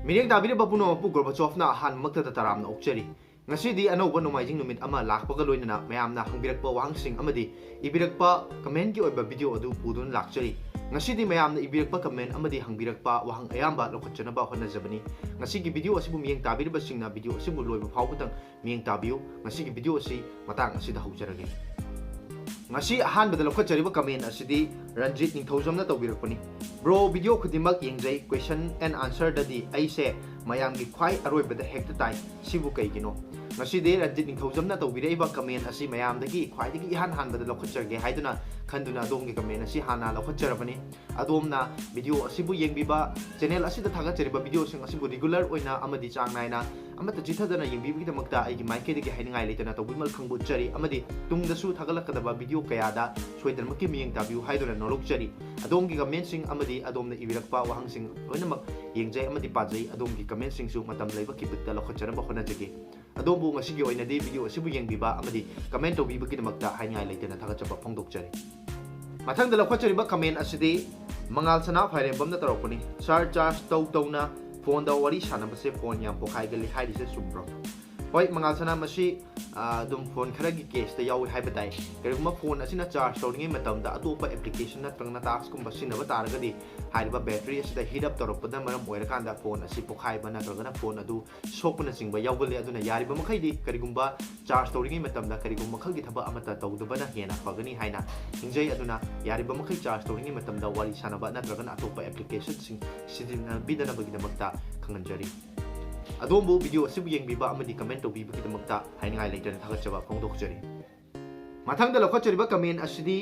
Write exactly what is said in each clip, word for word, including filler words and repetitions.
ꯃꯤꯠꯌꯦꯡ ꯇꯥꯕꯤꯔꯤꯕ ꯄꯨꯝꯅꯃꯛꯄꯨ ꯒꯣꯔꯕꯥꯆꯣꯐꯅ ꯑꯍꯥꯟꯕꯃꯛꯇꯗ ꯇꯔꯥꯝꯅ ꯑꯣꯛꯆꯔꯤ꯫ ꯉꯁꯤꯗꯤ ꯑꯅꯧꯕ ꯅꯣꯡꯃꯥꯏꯖꯤꯡ ꯅꯨꯃꯤꯠ ꯑꯃ ꯂꯥꯛꯄꯒ ꯂꯣꯏꯅꯅ ꯃꯌꯥꯝꯅ ꯍꯪꯕꯤꯔꯛꯄ ꯋꯥꯍꯪꯁꯤꯡ ꯑꯃꯗꯤ ꯏꯕꯤꯔꯛꯄ commentꯀꯤ ꯑꯣꯏꯕ video ꯑꯗꯨ ꯄꯨꯗꯨꯅ ꯂꯥꯛꯆꯔꯤ꯫ ꯉꯁꯤꯗꯤ ꯃꯌꯥꯝꯅ ꯏꯕꯤꯔꯛꯄ comment ꯑꯃꯗꯤ ꯍꯪꯕꯤꯔꯛꯄ ꯋꯥꯍꯪ ꯑꯌꯥꯝꯕ ꯂꯧꯈꯠꯆꯅꯕ ꯍꯣꯠꯅꯖꯕꯅꯤ꯫ ꯉꯁꯤꯒꯤ video ꯑꯁꯤꯕꯨ ꯃꯤꯠꯌꯦꯡ ꯇꯥꯕꯤꯔꯤꯕꯁꯤꯡꯅ video ꯑꯁꯤꯕꯨ ꯂꯣꯏꯕ ꯐꯥꯎꯕꯗꯪ ꯃꯤꯠꯌꯦꯡ ꯇꯥꯕꯤꯌꯨ꯫ ꯉꯁꯤꯒꯤ video ꯑꯁꯤ ꯃꯇꯥꯡ ꯑꯁꯤꯗ ꯍꯧꯖꯔꯒꯦ꯫ ꯉꯁꯤ ꯑꯍꯥꯟꯕꯗ ꯂꯧꯈꯠꯆꯔꯤꯕ comment ꯑꯁꯤꯗꯤ ꯔꯟꯖꯤꯠ ꯅꯤꯡꯊꯧꯖꯝꯅ ꯇꯧꯕꯤꯔꯛꯄꯅꯤ꯫ Bro, video ꯈꯨꯗꯤꯡꯃꯛ ꯌꯦꯡꯖꯩ, question and answerꯗꯗꯤ ꯑꯩꯁꯦ ꯃꯌꯥꯝꯒꯤ ꯈ꯭ꯋꯥꯏ ꯑꯔꯣꯏꯕꯗ ꯍꯦꯛꯇ ꯇꯥꯏ, ꯁꯤꯕꯨ ꯀꯩꯒꯤꯅꯣ? ꯉꯁꯤꯗꯤ ꯔꯟꯖꯤꯠ ꯅꯤꯡꯊꯧꯖꯝꯅ ꯇꯧꯕꯤꯔꯛꯏꯕ comment ꯑꯁꯤ ꯃꯌꯥꯝꯗꯒꯤ ꯈ꯭ꯋꯥꯏꯗꯒꯤ ꯏꯍꯥꯟ ꯍꯥꯟꯕꯗ ꯂꯧꯈꯠꯆꯔꯒꯦ ꯍꯥꯏꯗꯨꯅ ꯈꯟꯗꯨꯅ ꯑꯗꯣꯝꯒꯤ comment ꯑꯁꯤ ꯍꯥꯟꯅ ꯂꯧꯈꯠꯆꯔꯕꯅꯤ꯫ ꯑꯗꯣꯝꯅ video ꯑꯁꯤꯕꯨ ꯌꯦꯡꯕꯤꯕ, channel ꯑꯁꯤꯗ ꯊꯥꯒꯠꯆꯔꯤꯕ videoꯁꯤꯡ ꯑꯁꯤꯕꯨ regular ꯑꯣꯏꯅ ꯑꯃꯗꯤ ꯆꯥꯡ ꯅꯥꯏꯅ ꯑꯃꯠꯇ ꯆꯤꯠꯊꯗꯅ ꯌꯦꯡꯕꯤꯕꯒꯤꯗꯃꯛꯇ ꯑꯩꯒꯤ ꯃꯥꯏꯀꯩꯗꯒꯤ ꯍꯥꯏꯅꯤꯡꯉꯥꯏ ꯂꯩꯇꯅ ꯇꯧꯕꯤꯃꯜ ꯈꯪꯕ ꯎꯠꯆꯔꯤ, ꯑꯃꯗꯤ ꯇꯨꯡꯗꯁꯨ ꯊꯥꯒꯠꯂꯛꯀꯗꯕ video ꯀꯌꯥꯗ ꯁꯣꯏꯗꯅꯃꯛꯀꯤ ꯃꯤꯠꯌꯦꯡ ꯇꯥꯕꯤꯌꯨ ꯍꯥꯏꯗꯨꯅ ꯅꯣꯂꯣꯛꯆꯔꯤ꯫ ꯑꯗꯣꯝꯒꯤ commentꯁꯤꯡ ꯑꯃꯗꯤ ꯑꯗꯣꯝꯅ ꯏꯕꯤꯔꯛꯄ ꯋꯥꯍꯪꯁꯤꯡ ꯂꯣꯏꯅꯃꯛ ꯌꯦꯡꯖꯩ ꯑꯃꯗꯤ ꯄꯥꯖꯩ꯫ ꯑꯗꯣꯝꯒꯤ commentꯁꯤꯡꯁꯨ ꯃꯇꯝ ꯂꯩꯕ ꯈꯤꯕꯤꯛꯇ ꯂꯧꯈꯠꯆꯅꯕ ꯍꯣꯠꯅꯖꯒꯦ꯫ ꯑꯗꯣꯝꯕꯨ ꯉꯁꯤꯒꯤ ꯑꯣꯏꯅꯗꯤ video ꯑꯁꯤꯕꯨ ꯌꯦꯡꯕꯤꯕ ꯑꯃꯗꯤ comment ꯇꯧꯕꯤꯕꯒꯤꯗꯃꯛꯇ ꯍꯥꯏꯅꯤꯡꯉꯥꯏ ꯂꯩꯇꯅ ꯊꯥꯒꯠꯆꯕ ꯐꯣꯡꯗꯣꯛꯆꯔꯤ꯫ ꯃꯊꯪꯗ ꯂꯧꯈꯠꯆꯔꯤꯕ comment ꯑꯁꯤꯗꯤ ꯃꯉꯥꯜ ꯁꯅꯥ ꯐꯥꯏꯔꯦꯝꯕꯝꯅ ꯇꯧꯔꯛꯄꯅꯤ꯫ Sir, charge ꯇꯧ ꯇꯧꯅ phoneꯗ ꯋꯥꯔꯤ ꯁꯥꯟꯅꯕꯁꯦ phone ꯌꯥꯝ ꯄꯣꯈꯥꯏꯒꯜꯂꯤ ꯍꯥꯏꯔꯤꯁꯦ ꯆꯨꯝꯕ꯭ꯔꯣ? ꯍꯣꯏ, ꯃꯉꯥꯜ ꯁꯅꯥ, ꯃꯁꯤ, ꯑ, ꯑꯗꯨꯝ phone ꯈꯔꯒꯤ caseꯇ ꯌꯥꯎꯏ ꯍꯥꯏꯕ ꯇꯥꯏ꯫ ꯀꯔꯤꯒꯨꯝꯕ phone ꯑꯁꯤꯅ charge ꯇꯧꯔꯤꯉꯩ ꯃꯇꯝꯗ ꯑꯇꯣꯞꯄ application ꯅꯠꯇ꯭ꯔꯒꯅ taskꯀꯨꯝꯕ ꯁꯤꯖꯤꯟꯅꯕ ꯇꯥꯔꯒꯗꯤ ꯍꯥꯏꯔꯤꯕ battery ꯑꯁꯤꯗ heat up ꯇꯧꯔꯛꯄꯅ ꯃꯔꯝ ꯑꯣꯏꯔꯀꯥꯟꯗ phone ꯑꯁꯤ ꯄꯣꯈꯥꯏꯕ ꯅꯠꯇ꯭ꯔꯒꯅ phone ꯑꯗꯨ ꯁꯣꯛꯄꯅꯆꯤꯡꯕ ꯌꯥꯎꯒꯜꯂꯤ꯫ ꯑꯗꯨꯅ ꯌꯥꯔꯤꯕ ꯃꯈꯩꯗꯤ ꯀꯔꯤꯒꯨꯝꯕ charge ꯇꯧꯔꯤꯉꯩ ꯃꯇꯝꯗ ꯀꯔꯤꯒꯨꯝꯕ ꯃꯈꯜꯒꯤ ꯊꯕꯛ ꯑꯃꯠꯇ ꯇꯧꯗꯕꯅ ꯍꯦꯟꯅ ꯐꯒꯅꯤ ꯍꯥꯏꯅ ꯈꯟꯖꯩ꯫ ꯑꯗꯨꯅ ꯌꯥꯔꯤꯕ ꯃꯈꯩ charge ꯇꯧꯔꯤꯉꯩ ꯃꯇꯝꯗ ꯋꯥꯔꯤ ꯁꯥꯟꯅꯕ ꯅꯠꯇ꯭ꯔꯒꯅ ꯑꯇꯣꯞꯄ applicationꯁꯤꯡ ꯁꯤꯖꯤꯟꯅꯕꯤꯗꯅꯕꯒꯤꯗꯃꯛꯇ ꯈꯪꯍꯟꯖꯔꯤ꯫ ꯑꯗꯣꯝꯕꯨ video ꯑꯁꯤꯕꯨ ꯌꯦꯡꯕꯤꯕ ꯑꯃꯗꯤ comment ꯇꯧꯕꯤꯕꯒꯤꯗꯃꯛꯇ ꯍꯥꯏꯅꯤꯡꯉꯥꯏ ꯂꯩꯇꯅ ꯊꯥꯒꯠꯆꯕ ꯐꯣꯡꯗꯣꯛꯆꯔꯤ꯫ ꯃꯊꯪꯗ ꯂꯧꯈꯠꯆꯔꯤꯕ comment ꯑꯁꯤꯗꯤ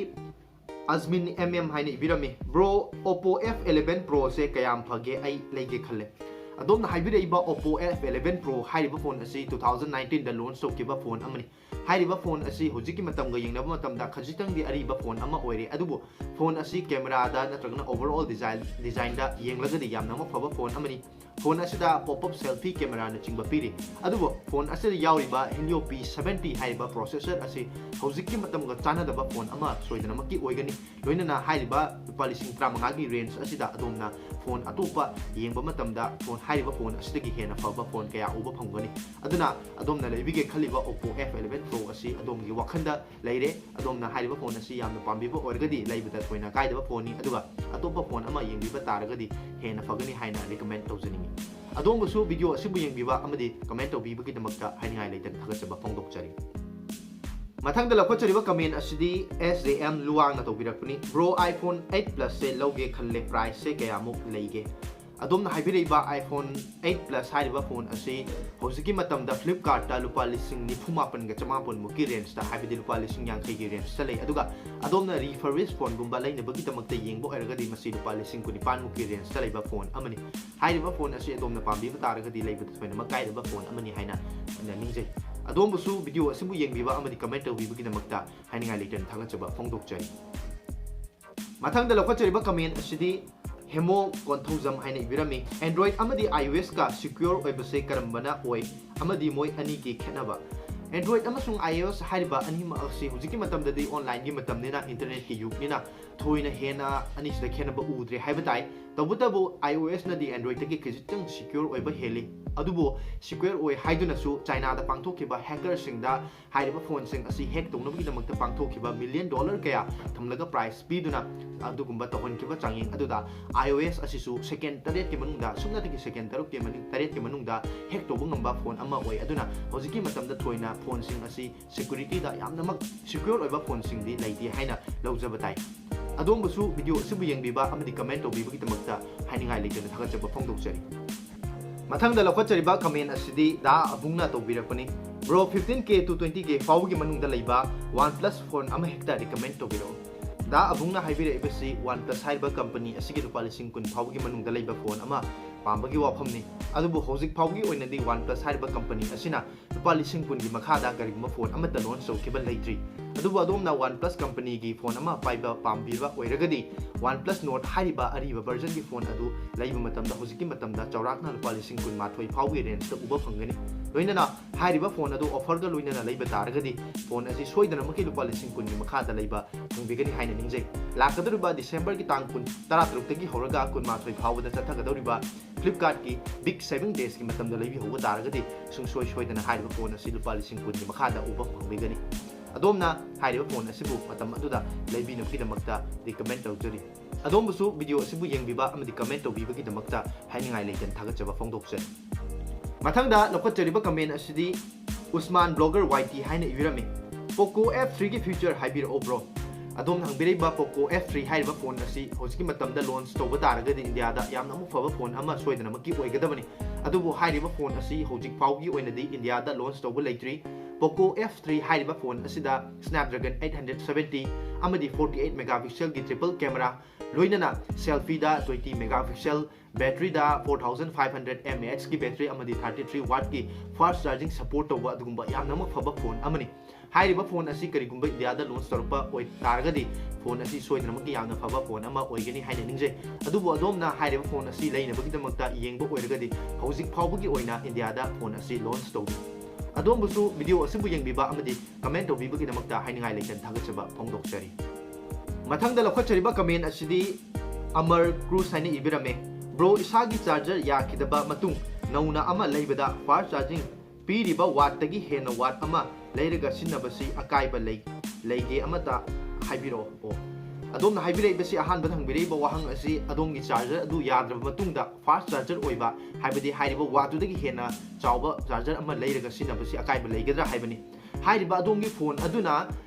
ꯑꯖꯃꯤꯟ M M ꯍꯥꯏꯅ ꯏꯕꯤꯔꯝꯃꯤ꯫ Bro, Oppo F eleven Proꯁꯦ ꯀꯌꯥꯝ ꯐꯒꯦ? ꯑꯩ ꯂꯩꯒꯦ ꯈꯜꯂꯦ꯫ ꯑꯗꯣꯝꯅ ꯍꯥꯏꯕꯤꯔꯛꯏꯕ Oppo F eleven Pro ꯍꯥꯏꯔꯤꯕ phone ꯑꯁꯤ two thousand nineteenꯗ launch ꯇꯧꯈꯤꯕ phone ꯑꯃꯅꯤ꯫ ꯍꯥꯏꯔꯤꯕ phone ꯑꯁꯤ ꯍꯧꯖꯤꯛꯀꯤ ꯃꯇꯝꯒ ꯌꯦꯡꯅꯕ ꯃꯇꯝꯗ ꯈꯖꯤꯛꯇꯪꯗꯤ ꯑꯔꯤꯕ phone ꯑꯃ ꯑꯣꯏꯔꯦ, ꯑꯗꯨꯕꯨ phone ꯑꯁꯤ cameraꯗ ꯅꯠꯇ꯭ꯔꯒꯅ overall design, designꯗ ꯌꯦꯡꯂꯒꯗꯤ ꯌꯥꯝꯅꯃꯛ ꯐꯕ phone ꯑꯃꯅꯤ꯫ Phone ꯑꯁꯤꯗ pop-up selfie camera ꯅꯆꯤꯡꯕ ꯄꯤꯔꯤ꯫ ꯑꯗꯨꯕꯨ phone ꯑꯁꯤꯗ ꯌꯥꯎꯔꯤꯕ Helio P seventy ꯍꯥꯏꯔꯤꯕ processor ꯑꯁꯤ ꯍꯧꯖꯤꯛꯀꯤ ꯃꯇꯝꯒ ꯆꯥꯟꯅꯗꯕ phone ꯑꯃ ꯁꯣꯏꯗꯅꯃꯛꯀꯤ ꯑꯣꯏꯒꯅꯤ꯫ ꯂꯣꯏꯅꯅ ꯍꯥꯏꯔꯤꯕ ꯂꯨꯄꯥ ꯂꯤꯁꯤꯡ ꯇꯔꯥꯃꯉꯥꯒꯤ range ꯑꯁꯤꯗ ꯑꯗꯣꯝꯅ phone ꯑꯇꯣꯞꯄ ꯌꯦꯡꯕ ꯃꯇꯝꯗ phone, ꯍꯥꯏꯔꯤꯕ phone ꯑꯁꯤꯗꯒꯤ ꯍꯦꯟꯅ ꯐꯕ phone ꯀꯌꯥ ꯎꯕ ꯐꯪꯒꯅꯤ꯫ ꯑꯗꯨꯅ ꯑꯗꯣꯝꯅ ꯂꯩꯕꯤꯒꯦ ꯈꯜꯂꯤꯕ Oppo F eleven Pro ꯑꯁꯤ ꯑꯗꯣꯝꯒꯤ ꯋꯥꯈꯜꯗ ꯂꯩꯔꯦ꯫ ꯑꯗꯣꯝꯅ ꯍꯥꯏꯔꯤꯕ phone ꯑꯁꯤ ꯌꯥꯝꯅ ꯄꯥꯝꯕꯤꯕ ꯑꯣꯏꯔꯒꯗꯤ ꯂꯩꯕꯗ ꯊꯣꯏꯅ ꯀꯥꯏꯗꯕ phoneꯅꯤ, ꯑꯗꯨꯒ ꯑꯇꯣꯞꯄ phone ꯑꯃ ꯌꯦꯡꯕꯤꯕ ꯇꯥꯔꯒꯗꯤ ꯍꯦꯟꯅ ꯐꯒꯅꯤ ꯍꯥꯏꯅ recommend ꯇꯧꯖꯅꯤꯡꯏ꯫ ꯑꯗꯣꯝꯕꯨꯁꯨ video ꯑꯁꯤꯕꯨ ꯌꯦꯡꯕꯤꯕ ꯑꯃꯗꯤ comment ꯇꯧꯕꯤꯕꯒꯤꯗꯃꯛꯇ ꯍꯥꯏꯅꯤꯡꯉꯥꯏ ꯂꯩꯇꯅ ꯊꯥꯒꯠꯆꯕ ꯐꯣꯡꯗꯣꯛꯆꯔꯤ꯫ ꯃꯊꯪꯗ ꯂꯧꯈꯠꯆꯔꯤꯕ comment ꯑꯁꯤꯗꯤ S J M ꯂꯨꯋꯥꯡꯅ ꯇꯧꯕꯤꯔꯛꯄꯅꯤ꯫ Bro, iPhone eight Plus ꯁꯦ ꯂꯧꯒꯦ ꯈꯜꯂꯦ, price ꯁꯦ ꯀꯌꯥꯃꯨꯛ ꯂꯩꯒꯦ? ꯑꯗꯣꯝꯅ ꯍꯥꯏꯕꯤꯔꯛꯏꯕ iPhone eight Plus ꯍꯥꯏꯔꯤꯕ phone ꯑꯁꯤ ꯍꯧꯖꯤꯛꯀꯤ ꯃꯇꯝꯗ Flipkartꯇ ꯂꯨꯄꯥ ꯂꯤꯁꯤꯡ ꯅꯤꯐꯨ ꯃꯥꯄꯟꯒ ꯆꯃꯥꯄꯟ ꯃꯨꯛꯀꯤ rangeꯇ, ꯍꯥꯏꯕꯗꯤ ꯂꯨꯄꯥ ꯂꯤꯁꯤꯡ ꯌꯥꯡꯈꯩꯒꯤ rangeꯇ ꯂꯩ꯫ ꯑꯗꯨꯒ ꯑꯗꯣꯝꯅ refurbish phoneꯒꯨꯝꯕ ꯂꯩꯅꯕꯒꯤꯗꯃꯛꯇ ꯌꯦꯡꯕ ꯑꯣꯏꯔꯒꯗꯤ ꯃꯁꯤ ꯂꯨꯄꯥ ꯂꯤꯁꯤꯡ ꯀꯨꯟꯅꯤꯄꯥꯟ ꯃꯨꯛꯀꯤ rangeꯇ ꯂꯩꯕ phone ꯑꯃꯅꯤ꯫ ꯍꯥꯏꯔꯤꯕ phone ꯑꯁꯤ ꯑꯗꯣꯝꯅ ꯄꯥꯝꯕꯤꯕ ꯇꯥꯔꯒꯗꯤ ꯂꯩꯕꯗ ꯊꯣꯏꯅꯃꯛ ꯀꯥꯏꯗꯕ phone ꯑꯃꯅꯤ ꯍꯥꯏꯅ ꯑꯩꯅ ꯅꯤꯡꯖꯩ꯫ ꯑꯗꯣꯝꯕꯨꯁꯨ video ꯑꯁꯤꯕꯨ ꯌꯦꯡꯕꯤꯕ ꯑꯃꯗꯤ comment ꯇꯧꯕꯤꯕꯒꯤꯗꯃꯛꯇ ꯍꯥꯏꯅꯤꯡꯉꯥꯏ ꯂꯩꯇꯅ ꯊꯥꯒꯠꯆꯕ ꯐꯣꯡꯗꯣꯛꯆꯔꯤ꯫ ꯃꯊꯪꯗ ꯂꯧꯈꯠꯆꯔꯤꯕ comment ꯑꯁꯤꯗꯤ ꯍꯦꯃꯣ ꯀꯣꯟꯊꯧꯖꯝ ꯍꯥꯏꯅ ꯏꯕꯤꯔꯝꯃꯤ꯫ Android ꯑꯃꯗꯤ iOSꯀ secure ꯑꯣꯏꯕꯁꯦ ꯀꯔꯝꯕꯅ ꯑꯣꯏ ꯑꯃꯗꯤ ꯃꯣꯏ ꯑꯅꯤꯒꯤ ꯈꯦꯠꯅꯕ? Android ꯑꯃꯁꯨꯡ iOS ꯍꯥꯏꯔꯤꯕ ꯑꯅꯤꯃꯛ ꯑꯁꯤ ꯍꯧꯖꯤꯛꯀꯤ ꯃꯇꯝꯗꯗꯤ onlineꯒꯤ ꯃꯇꯝꯅꯤꯅ, internetꯀꯤ ꯌꯨꯒꯅꯤꯅ ꯊꯣꯏꯅ ꯍꯦꯟꯅ ꯑꯅꯤꯁꯤꯗ ꯈꯦꯠꯅꯕ ꯎꯗ꯭ꯔꯦ ꯍꯥꯏꯕ ꯇꯥꯏ꯫ ꯇꯧꯕꯇꯕꯨ iOSꯅꯗꯤ Androidꯇꯒꯤ ꯈꯖꯤꯛꯇꯪ secure ꯑꯣꯏꯕ ꯍꯦꯜꯂꯤ꯫ ꯑꯗꯨꯕꯨ secure ꯑꯣꯏ ꯍꯥꯏꯗꯨꯅꯁꯨ Chinaꯗ ꯄꯥꯡꯊꯣꯛꯈꯤꯕ hackerꯁꯤꯡꯗ ꯍꯥꯏꯔꯤꯕ phoneꯁꯤꯡ ꯑꯁꯤ hack ꯇꯧꯅꯕꯒꯤꯗꯃꯛꯇ ꯄꯥꯡꯊꯣꯛꯈꯤꯕ million dollar ꯀꯌꯥ ꯊꯝꯂꯒ prize ꯄꯤꯗꯨꯅ ꯑꯗꯨꯒꯨꯝꯕ ꯇꯧꯍꯟꯈꯤꯕ ꯆꯥꯡꯌꯦꯡ ꯑꯗꯨꯗ iOS ꯑꯁꯤꯁꯨ second ꯇꯔꯦꯠꯀꯤ ꯃꯅꯨꯡꯗ, ꯁꯨꯞꯅꯇꯒꯤ second ꯇꯔꯨꯛꯀꯤ ꯃꯅꯨꯡ-, ꯇꯔꯦꯠꯀꯤ ꯃꯅꯨꯡꯗ hack ꯇꯧꯕ ꯉꯝꯕ phone ꯑꯃ ꯑꯣꯏ꯫ ꯑꯗꯨꯅ ꯍꯧꯖꯤꯛꯀꯤ ꯃꯇꯝꯗ ꯊꯣꯏꯅ phoneꯁꯤꯡ ꯑꯁꯤ securityꯗ ꯌꯥꯝꯅꯃꯛ secure ꯑꯣꯏꯕ phoneꯁꯤꯡꯗꯤ ꯂꯩꯇꯦ ꯍꯥꯏꯅ ꯂꯧꯖꯕ ꯇꯥꯏ꯫ ꯑꯗꯣꯝꯕꯨꯁꯨ video ꯑꯁꯤꯕꯨ ꯌꯦꯡꯕꯤꯕ ꯑꯃꯗꯤ comment ꯇꯧꯕꯤꯕꯒꯤꯗꯃꯛꯇ ꯍꯥꯏꯅꯤꯡꯉꯥꯏ ꯂꯩꯇꯅ ꯊꯥꯒꯠꯆꯕ ꯐꯣꯡꯗꯣꯛꯆꯔꯤ꯫ ꯃꯊꯪꯗ ꯂꯧꯈꯠꯆꯔꯤꯕ comment ꯑꯁꯤꯗꯤ ꯗꯥ ꯑꯕꯨꯡꯅ ꯇꯧꯕꯤꯔꯛꯄꯅꯤ꯫ Bro, fifteen K to twenty K ꯐꯥꯎꯕꯒꯤ ꯃꯅꯨꯡꯗ ꯂꯩꯕ OnePlus phone ꯑꯃ ꯍꯦꯛꯇ recommend ꯇꯧꯕꯤꯔꯛꯎ꯫ ꯗꯥ ꯑꯕꯨꯡꯅ ꯍꯥꯏꯕꯤꯔꯛꯏꯕꯁꯤ OnePlus ꯍꯥꯏꯔꯤꯕ company ꯑꯁꯤꯒꯤ ꯂꯨꯄꯥ ꯂꯤꯁꯤꯡ ꯀꯨꯟ ꯐꯥꯎꯕꯒꯤ ꯃꯅꯨꯡꯗ ꯂꯩꯕ phone ꯑꯃ ꯄꯥꯝꯕꯒꯤ ꯋꯥꯐꯝꯅꯤ꯫ ꯑꯗꯨꯕꯨ ꯍꯧꯖꯤꯛ ꯐꯥꯎꯕꯒꯤ ꯑꯣꯏꯅꯗꯤ OnePlus ꯍꯥꯏꯔꯤꯕ company ꯑꯁꯤꯅ ꯂꯨꯄꯥ ꯂꯤꯁꯤꯡ ꯀꯨꯟꯒꯤ ꯃꯈꯥꯗ ꯀꯔꯤꯒꯨꯝꯕ phone ꯑꯃꯠꯇ launch ꯇꯧꯈꯤꯕ ꯂꯩꯇ꯭ꯔꯤ꯫ ꯑꯗꯨꯕꯨ ꯑꯗꯣꯝꯅ OnePlus companyꯒꯤ phone ꯑꯃ ꯄꯥꯏꯕ ꯄꯥꯝꯕꯤꯕ ꯑꯣꯏꯔꯒꯗꯤ, OnePlus Nord ꯍꯥꯏꯔꯤꯕ ꯑꯔꯤꯕ versionꯒꯤ phone ꯑꯗꯨ ꯂꯩꯕ ꯃꯇꯝꯗ ꯍꯧꯖꯤꯛꯀꯤ ꯃꯇꯝꯗ ꯆꯥꯎꯔꯥꯛꯅ ꯂꯨꯄꯥ ꯂꯤꯁꯤꯡ ꯀꯨꯟꯃꯥꯊꯣꯏ ꯐꯥꯎꯕꯒꯤ rangeꯇ ꯎꯕ ꯐꯪꯒꯅꯤ꯫ ꯂꯣꯏꯅꯅ ꯍꯥꯏꯔꯤꯕ phone ꯑꯗꯨ offerꯒ ꯂꯣꯏꯅꯅ ꯂꯩꯕ ꯇꯥꯔꯒꯗꯤ, phone ꯑꯁꯤ ꯁꯣꯏꯗꯅꯃꯛꯀꯤ ꯂꯨꯄꯥ ꯂꯤꯁꯤꯡ ꯀꯨꯟꯒꯤ ꯃꯈꯥꯗ ꯂꯩꯕ ꯐꯪꯕꯤꯒꯅꯤ ꯍꯥꯏꯅ ꯅꯤꯡꯖꯩ꯫ ꯂꯥꯛꯀꯗꯧꯔꯤꯕ Decemberꯒꯤ ꯇꯥꯡ ꯀꯨꯟ, ꯇꯔꯥꯇꯔꯨꯛꯇꯒꯤ ꯍꯧꯔꯒ ꯀꯨꯟꯃꯥꯊꯣꯏ ꯐꯥꯎꯕꯗ ꯆꯠꯊꯒꯗꯧꯔꯤꯕ Flipkartꯀꯤ Big Saving Daysꯀꯤ ꯃꯇꯝꯗ ꯂꯩꯕꯤꯍꯧꯕ ꯇꯥꯔꯒꯗꯤ, ꯁꯨꯡꯁꯣꯏ ꯁꯣꯏꯗꯅ ꯍꯥꯏꯔꯤꯕ phone ꯑꯁꯤ ꯂꯨꯄꯥ ꯂꯤꯁꯤꯡ ꯀꯨꯟꯒꯤ ꯃꯈꯥꯗ ꯎꯕ ꯐꯪꯕꯤꯒꯅꯤ꯫ ꯑꯗꯣꯝꯅ ꯍꯥꯏꯔꯤꯕ phone ꯑꯁꯤꯕꯨ ꯃꯇꯝ ꯑꯗꯨꯗ ꯂꯩꯕꯤꯅꯕꯒꯤꯗꯃꯛꯇ recommend ꯇꯧꯖꯔꯤ꯫ ꯑꯗꯣꯝꯕꯨꯁꯨ video ꯑꯁꯤꯕꯨ ꯌꯦꯡꯕꯤꯕ ꯑꯃꯗꯤ comment ꯇꯧꯕꯤꯕꯒꯤꯗꯃꯛꯇ ꯍꯥꯏꯅꯤꯡꯉꯥꯏ ꯂꯩꯇꯅ ꯊꯥꯒꯠꯆꯕ ꯐꯣꯡꯗꯣꯛꯆꯔꯤ꯫ ꯃꯊꯪꯗ ꯂꯧꯈꯠꯆꯔꯤꯕ comment ꯑꯁꯤꯗꯤ Usman Blogger Y T ꯍꯥꯏꯅ ꯏꯕꯤꯔꯝꯃꯤ꯫ "Poco F threeꯒꯤ feature ꯍꯥꯏꯕꯤꯔꯛꯑꯣ bro꯫ ꯑꯗꯣꯝꯅ ꯍꯪꯕꯤꯔꯛꯏꯕ Poco F three ꯍꯥꯏꯔꯤꯕ phone ꯑꯁꯤ ꯍꯧꯖꯤꯛꯀꯤ ꯃꯇꯝꯗ launch ꯇꯧꯕ ꯇꯥꯔꯒꯗꯤ Indiaꯗ ꯌꯥꯝꯅ ꯑꯃꯨꯛ ꯐꯕ phone ꯑꯃ ꯁꯣꯏꯗꯅꯃꯛꯀꯤ ꯑꯣꯏꯒꯗꯕꯅꯤ꯫ ꯑꯗꯨꯕꯨ ꯍꯥꯏꯔꯤꯕ phone ꯑꯁꯤ ꯍꯧꯖꯤꯛ ꯐꯥꯎꯒꯤ ꯑꯣꯏꯅꯗꯤ Indiaꯗ launch ꯇꯧꯕ ꯂꯩꯇ꯭ꯔꯤ꯫ Poco F three ꯍꯥꯏꯔꯤꯕ phone ꯑꯁꯤꯗ Snapdragon eight hundred seventy ꯑꯃꯗꯤ forty eight megapixelꯒꯤ triple camera, ꯂꯣꯏꯅꯅ selfieꯗ twenty megapixel, batteryꯗ four thousand five hundred mAhꯀꯤ battery ꯑꯃꯗꯤ thirty three wattꯀꯤ fast charging support ꯇꯧꯕ ꯑꯗꯨꯒꯨꯝꯕ ꯌꯥꯝꯅꯃꯛ ꯐꯕ phone ꯑꯃꯅꯤ꯫ ꯍꯥꯏꯔꯤꯕ phone ꯑꯁꯤ ꯀꯔꯤꯒꯨꯝꯕ Indiaꯗ launch ꯇꯧꯔꯛꯄ ꯑꯣꯏ ꯇꯥꯔꯒꯗꯤ, phone ꯑꯁꯤ ꯁꯣꯏꯗꯅꯃꯛꯀꯤ ꯌꯥꯝꯅ ꯐꯕ phone ꯑꯃ ꯑꯣꯏꯒꯅꯤ ꯍꯥꯏꯅ ꯅꯤꯡꯖꯩ꯫ ꯑꯗꯨꯕꯨ ꯑꯗꯣꯝꯅ ꯍꯥꯏꯔꯤꯕ phone ꯑꯁꯤ ꯂꯩꯅꯕꯒꯤꯗꯃꯛꯇ ꯌꯦꯡꯕ ꯑꯣꯏꯔꯒꯗꯤ, ꯍꯧꯖꯤꯛ ꯐꯥꯎꯕꯒꯤ ꯑꯣꯏꯅ Indiaꯗ phone ꯑꯁꯤ launch ꯇꯧꯗ꯭ꯔꯤ꯫ ꯑꯗꯣꯝꯕꯨꯁꯨ video ꯑꯁꯤꯕꯨ ꯌꯦꯡꯕꯤꯕ ꯑꯃꯗꯤ comment ꯇꯧꯕꯤꯕꯒꯤꯗꯃꯛꯇ ꯍꯥꯏꯅꯤꯡꯉꯥꯏ ꯂꯩꯇꯅ ꯊꯥꯒꯠꯆꯕ ꯐꯣꯡꯗꯣꯛꯆꯔꯤ꯫ ꯃꯊꯪꯗ ꯂꯧꯈꯠꯆꯔꯤꯕ comment ꯑꯁꯤꯗꯤ Amar Cruz ꯍꯥꯏꯅ ꯏꯕꯤꯔꯝꯃꯦ꯫ "Bro, ꯏꯁꯥꯒꯤ charger ꯌꯥꯈꯤꯗꯕ ꯃꯇꯨꯡ ꯅꯧꯅ ꯑꯃ ꯂꯩꯕꯗ fast charging ꯄꯤꯔꯤꯕ wattꯇꯒꯤ ꯍꯦꯟꯅ watt ꯑꯃ ꯂꯩꯔꯒ ꯁꯤꯖꯤꯟꯅꯕꯁꯤ ꯑꯀꯥꯏꯕ ꯂꯩ-, ꯂꯩꯒꯦ ꯑꯃꯇ ꯍꯥꯏꯕꯤꯔꯛꯑꯣ?" ꯑꯣ꯫ ꯑꯗꯣꯝꯅ ꯍꯥꯏꯕꯤꯔꯛꯏꯕꯁꯤ, ꯑꯍꯥꯟꯕꯗ ꯍꯪꯕꯤꯔꯛꯏꯕ ꯋꯥꯍꯪ ꯑꯁꯤ ꯑꯗꯣꯝꯒꯤ charger ꯑꯗꯨ ꯌꯥꯗ꯭ꯔꯕ ꯃꯇꯨꯡꯗ fast charger ꯑꯣꯏꯕ, ꯍꯥꯏꯕꯗꯤ ꯍꯥꯏꯔꯤꯕ wattꯇꯨꯗꯒꯤ ꯍꯦꯟꯅ ꯆꯥꯎꯕ charger ꯑꯃ ꯂꯩꯔꯒ ꯁꯤꯖꯤꯟꯅꯕꯁꯤ ꯑꯀꯥꯏꯕ ꯂꯩꯒꯗ꯭ꯔꯥ ꯍꯥꯏꯕꯅꯤ꯫ ꯍꯥꯏꯔꯤꯕ ꯑꯗꯣꯝꯒꯤ phone ꯑꯗꯨꯅ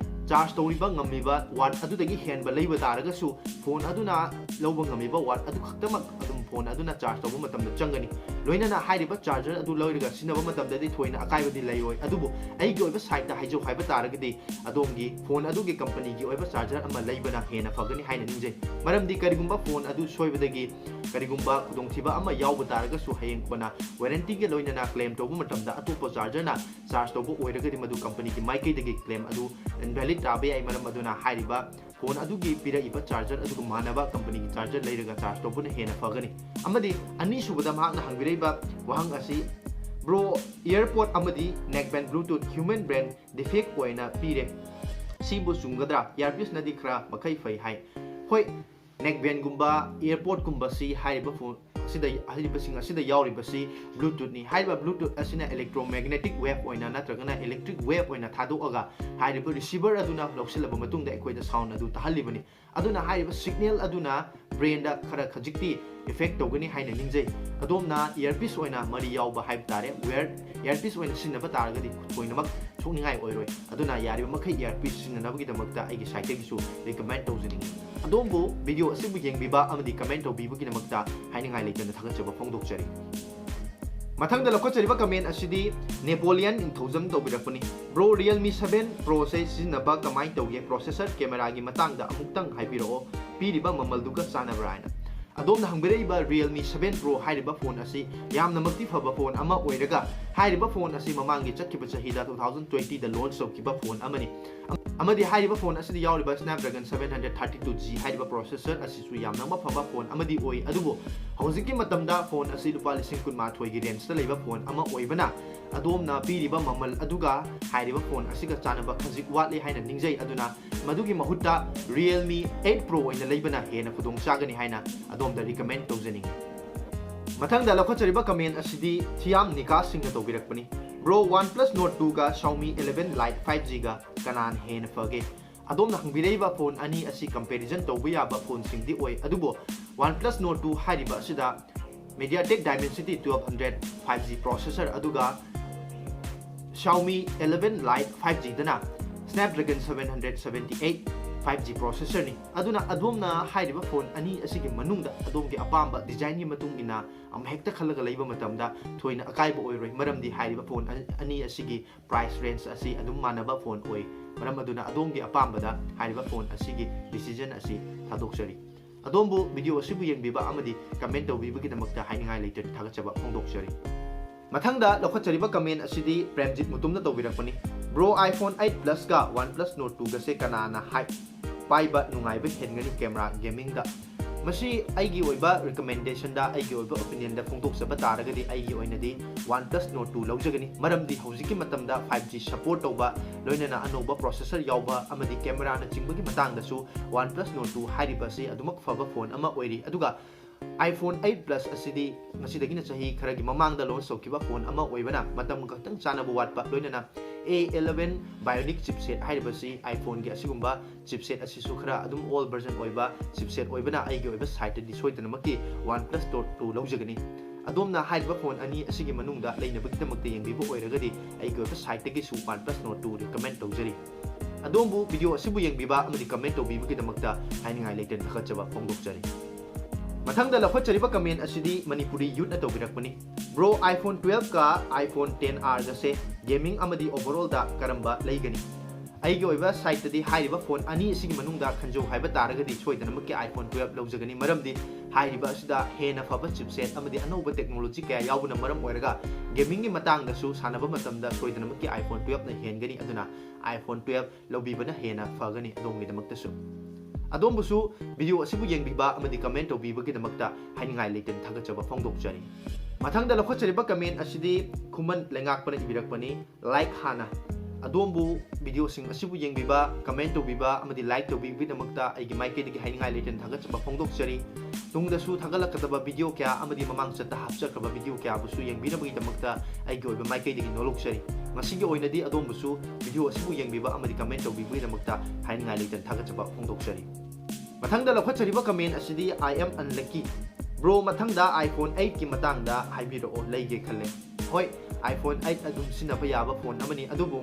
charge ꯇꯧꯔꯤꯕ ꯉꯝꯃꯤꯕ watt ꯑꯗꯨꯗꯒꯤ ꯍꯦꯟꯕ ꯂꯩꯕ ꯇꯥꯔꯒꯁꯨ, phone ꯑꯗꯨꯅ ꯂꯧꯕ ꯉꯝꯃꯤꯕ watt ꯑꯗꯨ ꯈꯛꯇꯃꯛ ꯑꯗꯨꯝ phone ꯑꯗꯨꯅ charge ꯇꯧꯕ ꯃꯇꯝꯗ ꯆꯪꯒꯅꯤ꯫ ꯂꯣꯏꯅꯅ ꯍꯥꯏꯔꯤꯕ charger ꯑꯗꯨ ꯂꯧꯔꯒ ꯁꯤꯖꯤꯟꯅꯕ ꯃꯇꯝꯗꯗꯤ ꯊꯣꯏꯅ ꯑꯀꯥꯏꯕꯗꯤ ꯂꯩꯔꯣꯏ꯫ ꯑꯗꯨꯕꯨ ꯑꯩꯒꯤ ꯑꯣꯏꯕ sideꯇ ꯍꯥꯏꯖꯧ ꯍꯥꯏꯕ ꯇꯥꯔꯒꯗꯤ, ꯑꯗꯣꯝꯒꯤ phone ꯑꯗꯨꯒꯤ companyꯒꯤ ꯑꯣꯏꯕ charger ꯑꯃ ꯂꯩꯕꯅ ꯍꯦꯟꯅ ꯐꯒꯅꯤ ꯍꯥꯏꯅ ꯅꯤꯡꯖꯩ꯫ ꯃꯔꯝꯗꯤ ꯀꯔꯤꯒꯨꯝꯕ phone ꯑꯗꯨ ꯁꯣꯏꯕꯗꯒꯤ ꯀꯔꯤꯒꯨꯝꯕ ꯈꯨꯗꯣꯡꯊꯤꯕ ꯑꯃ ꯌꯥꯎꯕ ꯇꯥꯔꯒꯁꯨ, ꯍꯌꯦꯡ ꯀꯣꯟꯅ warrantyꯒ ꯂꯣꯏꯅꯅ claim ꯇꯧꯕ ꯃꯇꯝꯗ ꯑꯇꯣꯞꯄ chargerꯅ charge ꯇꯧꯕ ꯑꯣꯏꯔꯒꯗꯤ, ꯃꯗꯨ companyꯒꯤ ꯃꯥꯏꯀꯩꯗꯒꯤ claim ꯑꯗꯨ invalid ꯇꯥꯕ ꯌꯥꯏ꯫ ꯃꯔꯝ ꯑꯗꯨꯅ ꯍꯥꯏꯔꯤꯕ ꯐꯣꯟ ꯑꯗꯨꯒꯤ ꯄꯤꯔꯛꯏꯕ ꯆꯥꯔꯖꯔ ꯑꯗꯨꯒ ꯃꯥꯟꯅꯕ ꯀꯝꯄꯅꯤꯒꯤ ꯆꯥꯔꯖꯔ ꯂꯩꯔꯒ ꯆꯥꯔꯖ ꯇꯧꯕꯅ ꯍꯦꯟꯅ ꯐꯒꯅꯤ꯫ ꯑꯃꯗꯤ ꯑꯅꯤꯁꯨꯕꯗ ꯃꯍꯥꯛꯅ ꯍꯪꯕꯤꯔꯛꯏꯕ ꯋꯥꯍꯪ ꯑꯁꯤ, "ꯕ꯭ꯔꯣ, ꯏꯌꯔꯄꯣꯠ ꯑꯃꯗꯤ ꯅꯦꯛ ꯕꯦꯟ ꯕ꯭ꯂꯨꯇꯨꯠ ꯍ꯭ꯌꯨꯃꯦꯟ ꯕ꯭ꯔꯦꯟ ꯗꯤꯐꯦꯛ ꯑꯣꯏꯅ ꯄꯤꯔꯦ, ꯁꯤꯕꯨ ꯆꯨꯝꯒꯗ꯭ꯔꯥ? ꯏꯌꯥꯔꯄꯤꯁꯅꯗꯤ ꯈꯔ ꯃꯈꯩ ꯐꯩ ꯍꯥꯏ"꯫ ꯍꯣꯏ, ꯅꯦꯛ ꯕꯦꯟꯒꯨꯝꯕ, ꯏꯌꯔꯄꯣꯠꯀꯨꯝꯕꯁꯤ ꯍꯥꯏꯔꯤꯕ ꯐꯣꯟ ꯑꯁꯤꯗ, ꯍꯥꯏꯔꯤꯕꯁꯤꯡ ꯑꯁꯤꯗ ꯌꯥꯎꯔꯤꯕꯁꯤ ꯕ꯭ꯂꯨꯇꯨꯠꯅꯤ꯫ ꯍꯥꯏꯔꯤꯕ ꯕ꯭ꯂꯨꯇꯨꯠ ꯑꯁꯤꯅ electromagnetic wave ꯑꯣꯏꯅ ꯅꯠꯇ꯭ꯔꯒꯅ electric wave ꯑꯣꯏꯅ ꯊꯥꯗꯣꯛꯑꯒ ꯍꯥꯏꯔꯤꯕ ꯔꯤꯁꯤꯚꯔ ꯑꯗꯨꯅ ꯂꯧꯁꯤꯜꯂꯕ ꯃꯇꯨꯡꯗ ꯑꯩꯈꯣꯏꯗ ꯁꯥꯎꯟ ꯑꯗꯨ ꯇꯥꯍꯜꯂꯤꯕꯅꯤ꯫ ꯑꯗꯨꯅ ꯍꯥꯏꯔꯤꯕ ꯁꯤꯒꯅꯦꯜ ꯑꯗꯨꯅ ꯕ꯭ꯔꯦꯟꯗ ꯈꯔ ꯈꯖꯤꯛꯇꯤ ꯏꯐꯦꯛ ꯇꯧꯒꯅꯤ ꯍꯥꯏꯅ ꯅꯤꯡꯖꯩ꯫ ꯑꯗꯣꯝꯅ ꯏꯌꯔꯄꯤꯁ ꯑꯣꯏꯅ ꯃꯔꯤ ꯌꯥꯎꯕ ꯍꯥꯏꯕ ꯇꯥꯔꯦ, ꯋꯦꯌꯔ ꯏꯌꯔꯄꯤꯁ ꯑꯣꯏꯅ ꯁꯤꯖꯤꯟꯅꯕ ꯇꯥꯔꯒꯗꯤ ꯊꯣꯏꯅꯃꯛ ꯁꯣꯛꯅꯤꯡꯉꯥꯏ ꯑꯣꯏꯔꯣꯏ꯫ ꯑꯗꯨꯅ ꯌꯥꯔꯤꯕ ꯃꯈꯩ ꯏꯌꯔꯄꯤꯁ ꯁꯤꯖꯤꯟꯅꯅꯕꯒꯤꯗꯃꯛꯇ ꯑꯩꯒꯤ ꯁꯥꯏꯠꯇꯒꯤꯁꯨ ꯔꯤꯀꯃꯦꯟ ꯇꯧꯖꯅꯤꯡꯏ꯫ ꯑꯗꯣꯝꯕꯨ ꯚꯤꯗꯤꯑꯣ ꯑꯁꯤꯕꯨ ꯌꯦꯡꯕꯤꯕ ꯑꯃꯗꯤ ꯀꯃꯦꯟ ꯇꯧꯕꯤꯕꯒꯤꯗꯃꯛꯇ ꯍꯥꯏꯅꯤꯡꯉꯥꯏ ꯂꯩꯇꯅ ꯊꯥꯒꯠꯆꯕ ꯐꯣꯡꯗꯣꯛꯆꯔꯤ꯫ ꯃꯊꯪꯗ ꯂꯧꯈꯠꯆꯔꯤꯕ ꯀꯃꯦꯟ ꯑꯁꯤꯗꯤ ꯅꯦꯄꯣꯂꯤꯌꯟ ꯏꯟꯊꯧꯖꯝ ꯇꯧꯕꯤꯔꯛꯄꯅꯤ꯫ "ꯕ꯭ꯔꯣ, ꯔꯤꯌꯦꯜꯃꯤ ꯁꯚꯦꯟ ꯄ꯭ꯔꯣꯁꯦ ꯁꯤꯖꯤꯟꯅꯕ ꯀꯃꯥꯏꯅ ꯇꯧꯒꯦ? ꯄ꯭ꯔꯣꯁꯦꯁꯔ, ꯀꯦꯃꯦꯔꯥꯒꯤ ꯃꯇꯥꯡꯗ ꯑꯃꯨꯛꯇꯪ ꯍꯥꯏꯕꯤꯔꯛꯑꯣ, ꯄꯤꯔꯤꯕ ꯃꯃꯜꯗꯨꯒ ꯆꯥꯟꯅꯕ꯭ꯔꯥ" ꯍꯥꯏꯅ꯫ ꯑꯗꯣꯝꯅ ꯍꯪꯕꯤꯔꯛꯏꯕ ꯔꯤꯌꯦꯜꯃꯤ ꯁꯚꯦꯟ ꯄ꯭ꯔꯣ ꯍꯥꯏꯔꯤꯕ ꯐꯣꯟ ꯑꯁꯤ ꯌꯥꯝꯅꯃꯛꯇꯤ ꯐꯕ ꯐꯣꯟ ꯑꯃ ꯑꯣꯏꯔꯒ, ꯍꯥꯏꯔꯤꯕ ꯐꯣꯟ ꯑꯁꯤ ꯃꯃꯥꯡꯒꯤ ꯆꯠꯈꯤꯕ ꯆꯍꯤꯗ, two thousand twenty ꯗ ꯂꯣꯟꯆ ꯇꯧꯈꯤꯕ ꯐꯣꯟ ꯑꯃꯅꯤ꯫ ꯑꯃꯗꯤ ꯍꯥꯏꯔꯤꯕ ꯐꯣꯟ ꯑꯁꯤꯗ ꯌꯥꯎꯔꯤꯕ Snapdragon seven hundred thirty two G ꯍꯥꯏꯔꯤꯕ ꯄ꯭ꯔꯣꯁꯦꯁꯔ ꯑꯁꯤꯁꯨ ꯌꯥꯝꯅꯃꯛ ꯐꯕ ꯐꯣꯟ ꯑꯃꯗꯤ ꯑꯣꯏ꯫ ꯑꯗꯨꯕꯨ ꯍꯧꯖꯤꯛꯀꯤ ꯃꯇꯝꯗ ꯐꯣꯟ ꯑꯁꯤ ꯂꯨꯄꯥ ꯂꯤꯁꯤꯡ ꯀꯨꯟꯃꯥꯊꯣꯏꯒꯤ ꯔꯦꯟꯖꯇ ꯂꯩꯕ ꯐꯣꯟ ꯑꯃ ꯑꯣꯏꯕꯅ, ꯑꯗꯣꯝꯅ ꯄꯤꯔꯤꯕ ꯃꯃꯜ ꯑꯗꯨꯒ ꯍꯥꯏꯔꯤꯕ ꯐꯣꯟ ꯑꯁꯤꯒ ꯆꯥꯟꯅꯕ ꯈꯖꯤꯛ ꯋꯥꯠꯂꯤ ꯍꯥꯏꯅ ꯅꯤꯡꯖꯩ꯫ ꯑꯗꯨꯅ ꯃꯗꯨꯒꯤ ꯃꯍꯨꯠꯇ Realme eight Pro ꯑꯣꯏꯅ ꯂꯩꯕꯅ ꯍꯦꯟꯅ ꯈꯨꯗꯣꯡ ꯆꯥꯒꯅꯤ ꯍꯥꯏꯅ ꯑꯗꯣꯝꯗ ꯔꯤꯀꯃꯦꯟ ꯇꯧꯖꯅꯤꯡꯏ꯫ ꯃꯊꯪꯗ ꯂꯧꯈꯠꯆꯔꯤꯕ ꯀꯃꯦꯟ ꯑꯁꯤꯗꯤ ꯊꯤꯌꯥꯝ ꯅꯤꯀꯥꯁ ꯁꯤꯡꯅ ꯇꯧꯕꯤꯔꯛꯄꯅꯤ꯫ "ꯕ꯭ꯔꯣ, OnePlus Nord two ꯒ Xiaomi eleven Lite five G ꯒ ꯀꯅꯥꯅ ꯍꯦꯟꯅ ꯐꯒꯦ?" ꯑꯗꯣꯝꯅ ꯍꯪꯕꯤꯔꯛꯏꯕ ꯐꯣꯟ ꯑꯅꯤ ꯑꯁꯤ ꯀꯝꯄꯦꯔꯤꯖꯟ ꯇꯧꯕ ꯌꯥꯕ ꯐꯣꯟꯁꯤꯡꯗꯤ ꯑꯣꯏ, ꯑꯗꯨꯕꯨ OnePlus Nord two ꯍꯥꯏꯔꯤꯕ ꯑꯁꯤꯗ MediaTek Dimensity twelve hundred five G processor ꯑꯗꯨꯒ Xiaomi eleven Lite five G ꯗꯅ Snapdragon seven hundred seventy eight five G ꯄ꯭ꯔꯣꯁꯦꯁꯔꯅꯤ꯫ ꯑꯗꯨꯅ ꯑꯗꯣꯝꯅ ꯍꯥꯏꯔꯤꯕ ꯐꯣꯟ ꯑꯅꯤ ꯑꯁꯤꯒꯤ ꯃꯅꯨꯡꯗ ꯑꯗꯣꯝꯒꯤ ꯑꯄꯥꯝꯕ ꯗꯤꯖꯥꯏꯟꯒꯤ ꯃꯇꯨꯡ ꯏꯟꯅ ꯑꯃꯍꯦꯛꯇ ꯈꯜꯂꯒ ꯂꯩꯕ ꯃꯇꯝꯗ ꯊꯣꯏꯅ ꯑꯀꯥꯏꯕ ꯑꯣꯏꯔꯣꯏ, ꯃꯔꯝꯗꯤ ꯍꯥꯏꯔꯤꯕ ꯐꯣꯟ ꯑ-, ꯑꯅꯤ ꯑꯁꯤꯒꯤ ꯄ꯭ꯔꯥꯏꯁ ꯔꯦꯟꯖ ꯑꯁꯤ ꯑꯗꯨꯝ ꯃꯥꯟꯅꯕ ꯐꯣꯟ ꯑꯣꯏ꯫ ꯃꯔꯝ ꯑꯗꯨꯅ ꯑꯗꯣꯝꯒꯤ ꯑꯄꯥꯝꯕꯗ ꯍꯥꯏꯔꯤꯕ ꯐꯣꯟ ꯑꯁꯤꯒꯤ ꯗꯤꯁꯤꯖꯟ ꯑꯁꯤ ꯊꯥꯗꯣꯛꯆꯔꯤ꯫ ꯑꯗꯣꯝꯕꯨ ꯚꯤꯗꯤꯑꯣ ꯑꯁꯤꯕꯨ ꯌꯦꯡꯕꯤꯕ ꯑꯃꯗꯤ ꯀꯃꯦꯟ ꯇꯧꯕꯤꯕꯒꯤꯗꯃꯛꯇ ꯍꯥꯏꯅꯤꯡꯉꯥꯏ ꯂꯩꯇꯅ ꯊꯥꯒꯠꯆꯕ ꯐꯣꯡꯗꯣꯛꯆꯔꯤ꯫ ꯃꯊꯪꯗ ꯂꯧꯈꯠꯆꯔꯤꯕ ꯀꯃꯦꯟ ꯑꯁꯤꯗꯤ Premjit ꯃꯨꯇꯨꯝꯅ ꯇꯧꯕꯤꯔꯛꯄꯅꯤ꯫ Bro, iPhone eight Plus ꯀ OnePlus Nord two ꯒꯁꯦ ꯀꯅꯥꯅ ꯍꯥꯏ ꯄꯥꯏꯕ ꯅꯨꯡꯉꯥꯏꯕ ꯍꯦꯟꯒꯅꯤ camera gaming ꯗ? ꯃꯁꯤ ꯑꯩꯒꯤ ꯑꯣꯏꯕ recommendation ꯗ, ꯑꯩꯒꯤ ꯑꯣꯏꯕ opinion ꯗ ꯐꯣꯡꯗꯣꯛꯆꯕ ꯇꯥꯔꯒꯗꯤ, ꯑꯩꯒꯤ ꯑꯣꯏꯅꯗꯤ OnePlus Nord two ꯂꯧꯖꯒꯅꯤ꯫ ꯃꯔꯝꯗꯤ ꯍꯧꯖꯤꯛꯀꯤ ꯃꯇꯝꯗ five G support ꯇꯧꯕ, ꯂꯣꯏꯅꯅ ꯑꯅꯧꯕ processor ꯌꯥꯎꯕ ꯑꯃꯗꯤ camera ꯅꯆꯤꯡꯕꯒꯤ ꯃꯇꯥꯡꯗꯁꯨ OnePlus Nord two ꯍꯥꯏꯔꯤꯕ ꯑꯁꯤ ꯑꯗꯨꯃꯛ ꯐꯕ phone ꯑꯃ ꯑꯣꯏꯔꯤ꯫ ꯑꯗꯨꯒ iPhone eight Plus ꯑꯁꯤꯗꯤ ꯉꯁꯤꯗꯒꯤꯅ ꯆꯍꯤ ꯈꯔꯒꯤ ꯃꯃꯥꯡꯗ launch ꯇꯧꯈꯤꯕ phone ꯑꯃ ꯑꯣꯏꯕꯅ ꯃꯇꯝ ꯈꯛꯇꯪ ꯆꯥꯅꯕ ꯋꯥꯠꯄ, ꯂꯣꯏꯅꯅ A eleven Bionic chipset ꯍꯥꯏꯔꯤꯕꯁꯤ iPhone ꯒꯤ ꯑꯁꯤꯒꯨꯝꯕ chipset ꯑꯁꯤꯁꯨ ꯈꯔ ꯑꯗꯨꯝ old version ꯑꯣꯏꯕ chipset ꯑꯣꯏꯕꯅ ꯑꯩꯒꯤ ꯑꯣꯏꯕ side ꯇꯗꯤ ꯁꯣꯏꯗꯅꯃꯛꯀꯤ OnePlus Nord two ꯂꯧꯖꯒꯅꯤ꯫ ꯑꯗꯣꯝꯅ ꯍꯥꯏꯔꯤꯕ phone ꯑꯅꯤ ꯑꯁꯤꯒꯤ ꯃꯅꯨꯡꯗ ꯂꯩꯅꯕꯒꯤꯗꯃꯛꯇ ꯌꯦꯡꯕꯤꯕ ꯑꯣꯏꯔꯒꯗꯤ ꯑꯩꯒꯤ ꯑꯣꯏꯕ side ꯇꯒꯤꯁꯨ OnePlus Nord two recommend ꯇꯧꯖꯔꯤ꯫ ꯑꯗꯣꯝꯕꯨ video ꯑꯁꯤꯕꯨ ꯌꯦꯡꯕꯤꯕ ꯑꯃꯗꯤ comment ꯇꯧꯕꯤꯕꯒꯤꯗꯃꯛꯇ ꯍꯥꯏꯅꯤꯡꯉꯥꯏ ꯂꯩꯇꯅ ꯊꯥꯒꯠꯆꯕ ꯐꯣꯡꯗꯣꯛꯆꯔꯤ꯫ ꯃꯊꯪꯗ ꯂꯧꯈꯠꯆꯔꯤꯕ comment ꯑꯁꯤꯗꯤ ꯃꯅꯤꯄꯨꯔꯤ youth ꯅ ꯇꯧꯕꯤꯔꯛꯄꯅꯤ꯫ Bro, iPhone twelve ꯀ iPhone ten R ꯒꯁꯦ gaming ꯑꯃꯗꯤ overall ꯗ ꯀꯔꯝꯕ ꯂꯩꯒꯅꯤ? ꯑꯩꯒꯤ ꯑꯣꯏꯕ side ꯇꯗꯤ ꯍꯥꯏꯔꯤꯕ phone ꯑꯅꯤ ꯑꯁꯤꯒꯤ ꯃꯅꯨꯡꯗ ꯈꯟꯖꯧ ꯍꯥꯏꯕ ꯇꯥꯔꯒꯗꯤ ꯁꯣꯏꯗꯅꯃꯛꯀꯤ iPhone twelve ꯂꯧꯖꯒꯅꯤ, ꯃꯔꯝꯗꯤ ꯍꯥꯏꯔꯤꯕ ꯑꯁꯤꯗ ꯍꯦꯟꯅ ꯐꯕ chipset ꯑꯃꯗꯤ ꯑꯅꯧꯕ technology ꯀꯌꯥ ꯌꯥꯎꯕꯅ ꯃꯔꯝ ꯑꯣꯏꯔꯒ gaming ꯒꯤ ꯃꯇꯥꯡꯗꯁꯨ ꯁꯥꯟꯅꯕ ꯃꯇꯝꯗ ꯁꯣꯏꯗꯅꯃꯛꯀꯤ iPhone twelve ꯅ ꯍꯦꯟꯒꯅꯤ꯫ ꯑꯗꯨꯅ iPhone twelve ꯂꯧꯕꯤꯕꯅ ꯍꯦꯟꯅ ꯐꯒꯅꯤ ꯑꯗꯣꯝꯒꯤꯗꯃꯛꯇꯁꯨ꯫ ꯑꯗꯣꯝꯕꯨꯁꯨ video ꯑꯁꯤꯕꯨ ꯌꯦꯡꯕꯤꯕ ꯑꯃꯗꯤ comment ꯇꯧꯕꯤꯕꯒꯤꯗꯃꯛꯇ ꯍꯥꯏꯅꯤꯡꯉꯥꯏ ꯂꯩꯇꯅ ꯊꯥꯒꯠꯆꯕ ꯐꯣꯡꯗꯣꯛꯆꯔꯤ꯫ ꯃꯊꯪꯗ ꯂꯧꯈꯠꯆꯔꯤꯕ comment ꯑꯁꯤꯗꯤ ꯈꯨꯃꯟ ꯂꯩꯉꯥꯛꯄꯅ ꯏꯕꯤꯔꯛꯄꯅꯤ꯫ Like ꯍꯥꯟꯅ꯫ ꯑꯗꯣꯝꯕꯨ video ꯁꯤꯡ ꯑꯁꯤꯕꯨ ꯌꯦꯡꯕꯤꯕ, comment ꯇꯧꯕꯤꯕ ꯑꯃꯗꯤ like ꯇꯧꯕꯤꯕꯒꯤꯗꯃꯛꯇ ꯑꯩꯒꯤ ꯃꯥꯏꯀꯩꯗꯒꯤ ꯍꯥꯏꯅꯤꯡꯉꯥꯏ ꯂꯩꯇꯅ ꯊꯥꯒꯠꯆꯕ ꯐꯣꯡꯗꯣꯛꯆꯔꯤ꯫ ꯇꯨꯡꯗꯁꯨ ꯊꯥꯒꯠꯂꯛꯀꯗꯕ video ꯀꯌꯥ ꯑꯃꯗꯤ ꯃꯃꯥꯡ ꯆꯠꯇ ꯍꯥꯞꯆꯈ꯭ꯔꯕ video ꯀꯌꯥꯕꯨꯁꯨ ꯌꯦꯡꯕꯤꯅꯕꯒꯤꯗꯃꯛꯇ ꯑꯩꯒꯤ ꯑꯣꯏꯕ ꯃꯥꯏꯀꯩꯗꯒꯤ ꯅꯣꯂꯧꯖꯔꯤ꯫ ꯉꯁꯤꯒꯤ ꯑꯣꯏꯅꯗꯤ ꯑꯗꯣꯝꯕꯨꯁꯨ video ꯑꯁꯤꯕꯨ ꯌꯦꯡꯕꯤꯕ ꯑꯃꯗꯤ comment ꯇꯧꯕꯤꯕꯒꯤꯗꯃꯛꯇ ꯍꯥꯏꯅꯤꯡꯉꯥꯏ ꯂꯩꯇꯅ ꯊꯥꯒꯠꯆꯕ ꯐꯣꯡꯗꯣꯛꯆꯔꯤ꯫ ꯃꯊꯪꯗ ꯂꯧꯈꯠꯆꯔꯤꯕ comment ꯑꯁꯤꯗꯤ I am unlucky꯫ Bro, ꯃꯊꯪꯗ iPhone eight ꯀꯤ ꯃꯇꯥꯡꯗ ꯍꯥꯏꯕꯤꯔꯛꯑꯣ, ꯂꯩꯒꯦ ꯈꯜꯂꯦ꯫ ꯍꯣꯏ, iPhone eight ꯑꯗꯨꯝ ꯁꯤꯖꯤꯟꯅꯕ ꯌꯥꯕ phone ꯑꯃꯅꯤ, ꯑꯗꯨꯕꯨ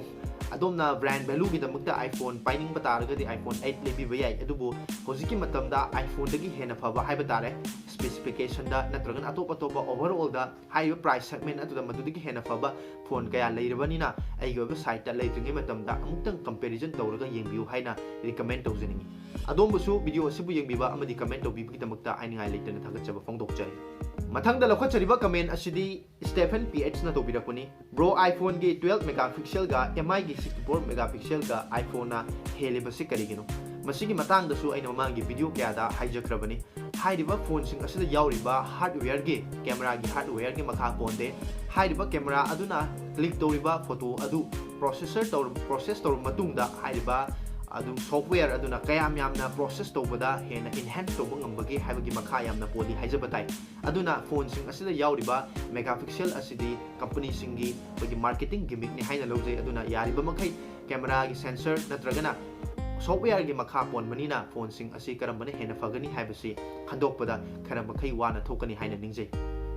ꯑꯗꯣꯝꯅ brand value ꯒꯤꯗꯃꯛꯇ iPhone ꯄꯥꯏꯅꯤꯡꯕ ꯇꯥꯔꯒꯗꯤ iPhone eight ꯂꯩꯕꯤꯕ ꯌꯥꯏ꯫ ꯑꯗꯨꯕꯨ ꯍꯧꯖꯤꯛꯀꯤ ꯃꯇꯝꯗ iPhone ꯗꯒꯤ ꯍꯦꯟꯅ ꯐꯕ ꯍꯥꯏꯕ ꯇꯥꯔꯦ, specification ꯗ ꯅꯠꯇ꯭ꯔꯒꯅ ꯑꯇꯣꯞ ꯑꯇꯣꯞꯄ overall ꯗ ꯍꯥꯏꯔꯤꯕ price segment ꯑꯗꯨꯗ ꯃꯗꯨꯗꯒꯤ ꯍꯦꯟꯅ ꯐꯕ phone ꯀꯌꯥ ꯂꯩꯔꯕꯅꯤꯅ ꯑꯩꯒꯤ ꯑꯣꯏꯕ side ꯇ ꯂꯩꯇ꯭ꯔꯤꯉꯩ ꯃꯇꯝꯗ ꯑꯃꯨꯛꯇꯪ comparison ꯇꯧꯔꯒ ꯌꯦꯡꯕꯤꯌꯨ ꯍꯥꯏꯅ recommend ꯇꯧꯖꯅꯤꯡꯏ꯫ ꯑꯗꯣꯝꯕꯨꯁꯨ video ꯑꯁꯤꯕꯨ ꯌꯦꯡꯕꯤꯕ ꯑꯃꯗꯤ comment ꯇꯧꯕꯤꯕꯒꯤꯗꯃꯛꯇ ꯍꯥꯏꯅꯤꯡꯉꯥꯏ ꯂꯩꯇꯅ ꯊꯥꯒꯠꯆꯕ ꯐꯣꯡꯗꯣꯛꯆꯔꯤ꯫ ꯃꯊꯪꯗ ꯂꯧꯈꯠꯆꯔꯤꯕ comment ꯑꯁꯤꯗꯤ Stephen P H ꯅ ꯇꯧꯕꯤꯔꯛꯄꯅꯤ꯫ Bro, iPhone ꯒꯤ twelve megapixel ꯒ M I ꯒꯤ sixty-four megapixel ꯒ iPhone ꯅ ꯍꯦꯜꯂꯤꯕꯁꯤ ꯀꯔꯤꯒꯤꯅꯣ? ꯃꯁꯤꯒꯤ ꯃꯇꯥꯡꯗꯁꯨ ꯑꯩꯅ ꯃꯃꯥꯡꯒꯤ video ꯀꯌꯥꯗ ꯍꯥꯏꯖꯈ꯭ꯔꯕꯅꯤ꯫ ꯍꯥꯏꯔꯤꯕ phone ꯁꯤꯡ ꯑꯁꯤꯗ ꯌꯥꯎꯔꯤꯕ hardware ꯒꯤ, camera ꯒꯤ hardware ꯒꯤ ꯃꯈꯥ ꯄꯣꯟꯗꯦ꯫ ꯍꯥꯏꯔꯤꯕ camera ꯑꯗꯨꯅ click ꯇꯧꯔꯤꯕ photo ꯑꯗꯨ processor ꯇꯧꯔ-, process ꯇꯧꯔꯕ ꯃꯇꯨꯡꯗ ꯍꯥꯏꯔꯤꯕ ꯑꯗꯨ software ꯑꯗꯨꯅ ꯀꯌꯥꯝ ꯌꯥꯝꯅ process ꯇꯧꯕꯗ ꯍꯦꯟꯅ enhance ꯇꯧꯕ ꯉꯝꯕꯒꯦ ꯍꯥꯏꯕꯒꯤ ꯃꯈꯥ ꯌꯥꯝꯅ ꯄꯣꯜꯂꯤ ꯍꯥꯏꯖꯕ ꯇꯥꯏ꯫ ꯑꯗꯨꯅ phone ꯁꯤꯡ ꯑꯁꯤꯗ ꯌꯥꯎꯔꯤꯕ megapixel ꯑꯁꯤꯗꯤ company ꯁꯤꯡꯒꯤ ꯑꯩꯈꯣꯏꯒꯤ marketing gimmick ꯅꯤ ꯍꯥꯏꯅ ꯂꯧꯖꯩ꯫ ꯑꯗꯨꯅ ꯌꯥꯔꯤꯕ ꯃꯈꯩ camera ꯒꯤ sensor ꯅꯠꯇ꯭ꯔꯒꯅ software ꯒꯤ ꯃꯈꯥ ꯄꯣꯟꯕꯅꯤꯅ phone ꯁꯤꯡ ꯑꯁꯤ ꯀꯔꯝꯕꯅ ꯍꯦꯟꯅ ꯐꯒꯅꯤ ꯍꯥꯏꯕꯁꯤ ꯈꯟꯗꯣꯛꯄꯗ ꯈꯔ ꯃꯈꯩ ꯋꯥꯅ ꯊꯣꯛꯀꯅꯤ ꯍꯥꯏꯅ ꯅꯤꯡꯖꯩ꯫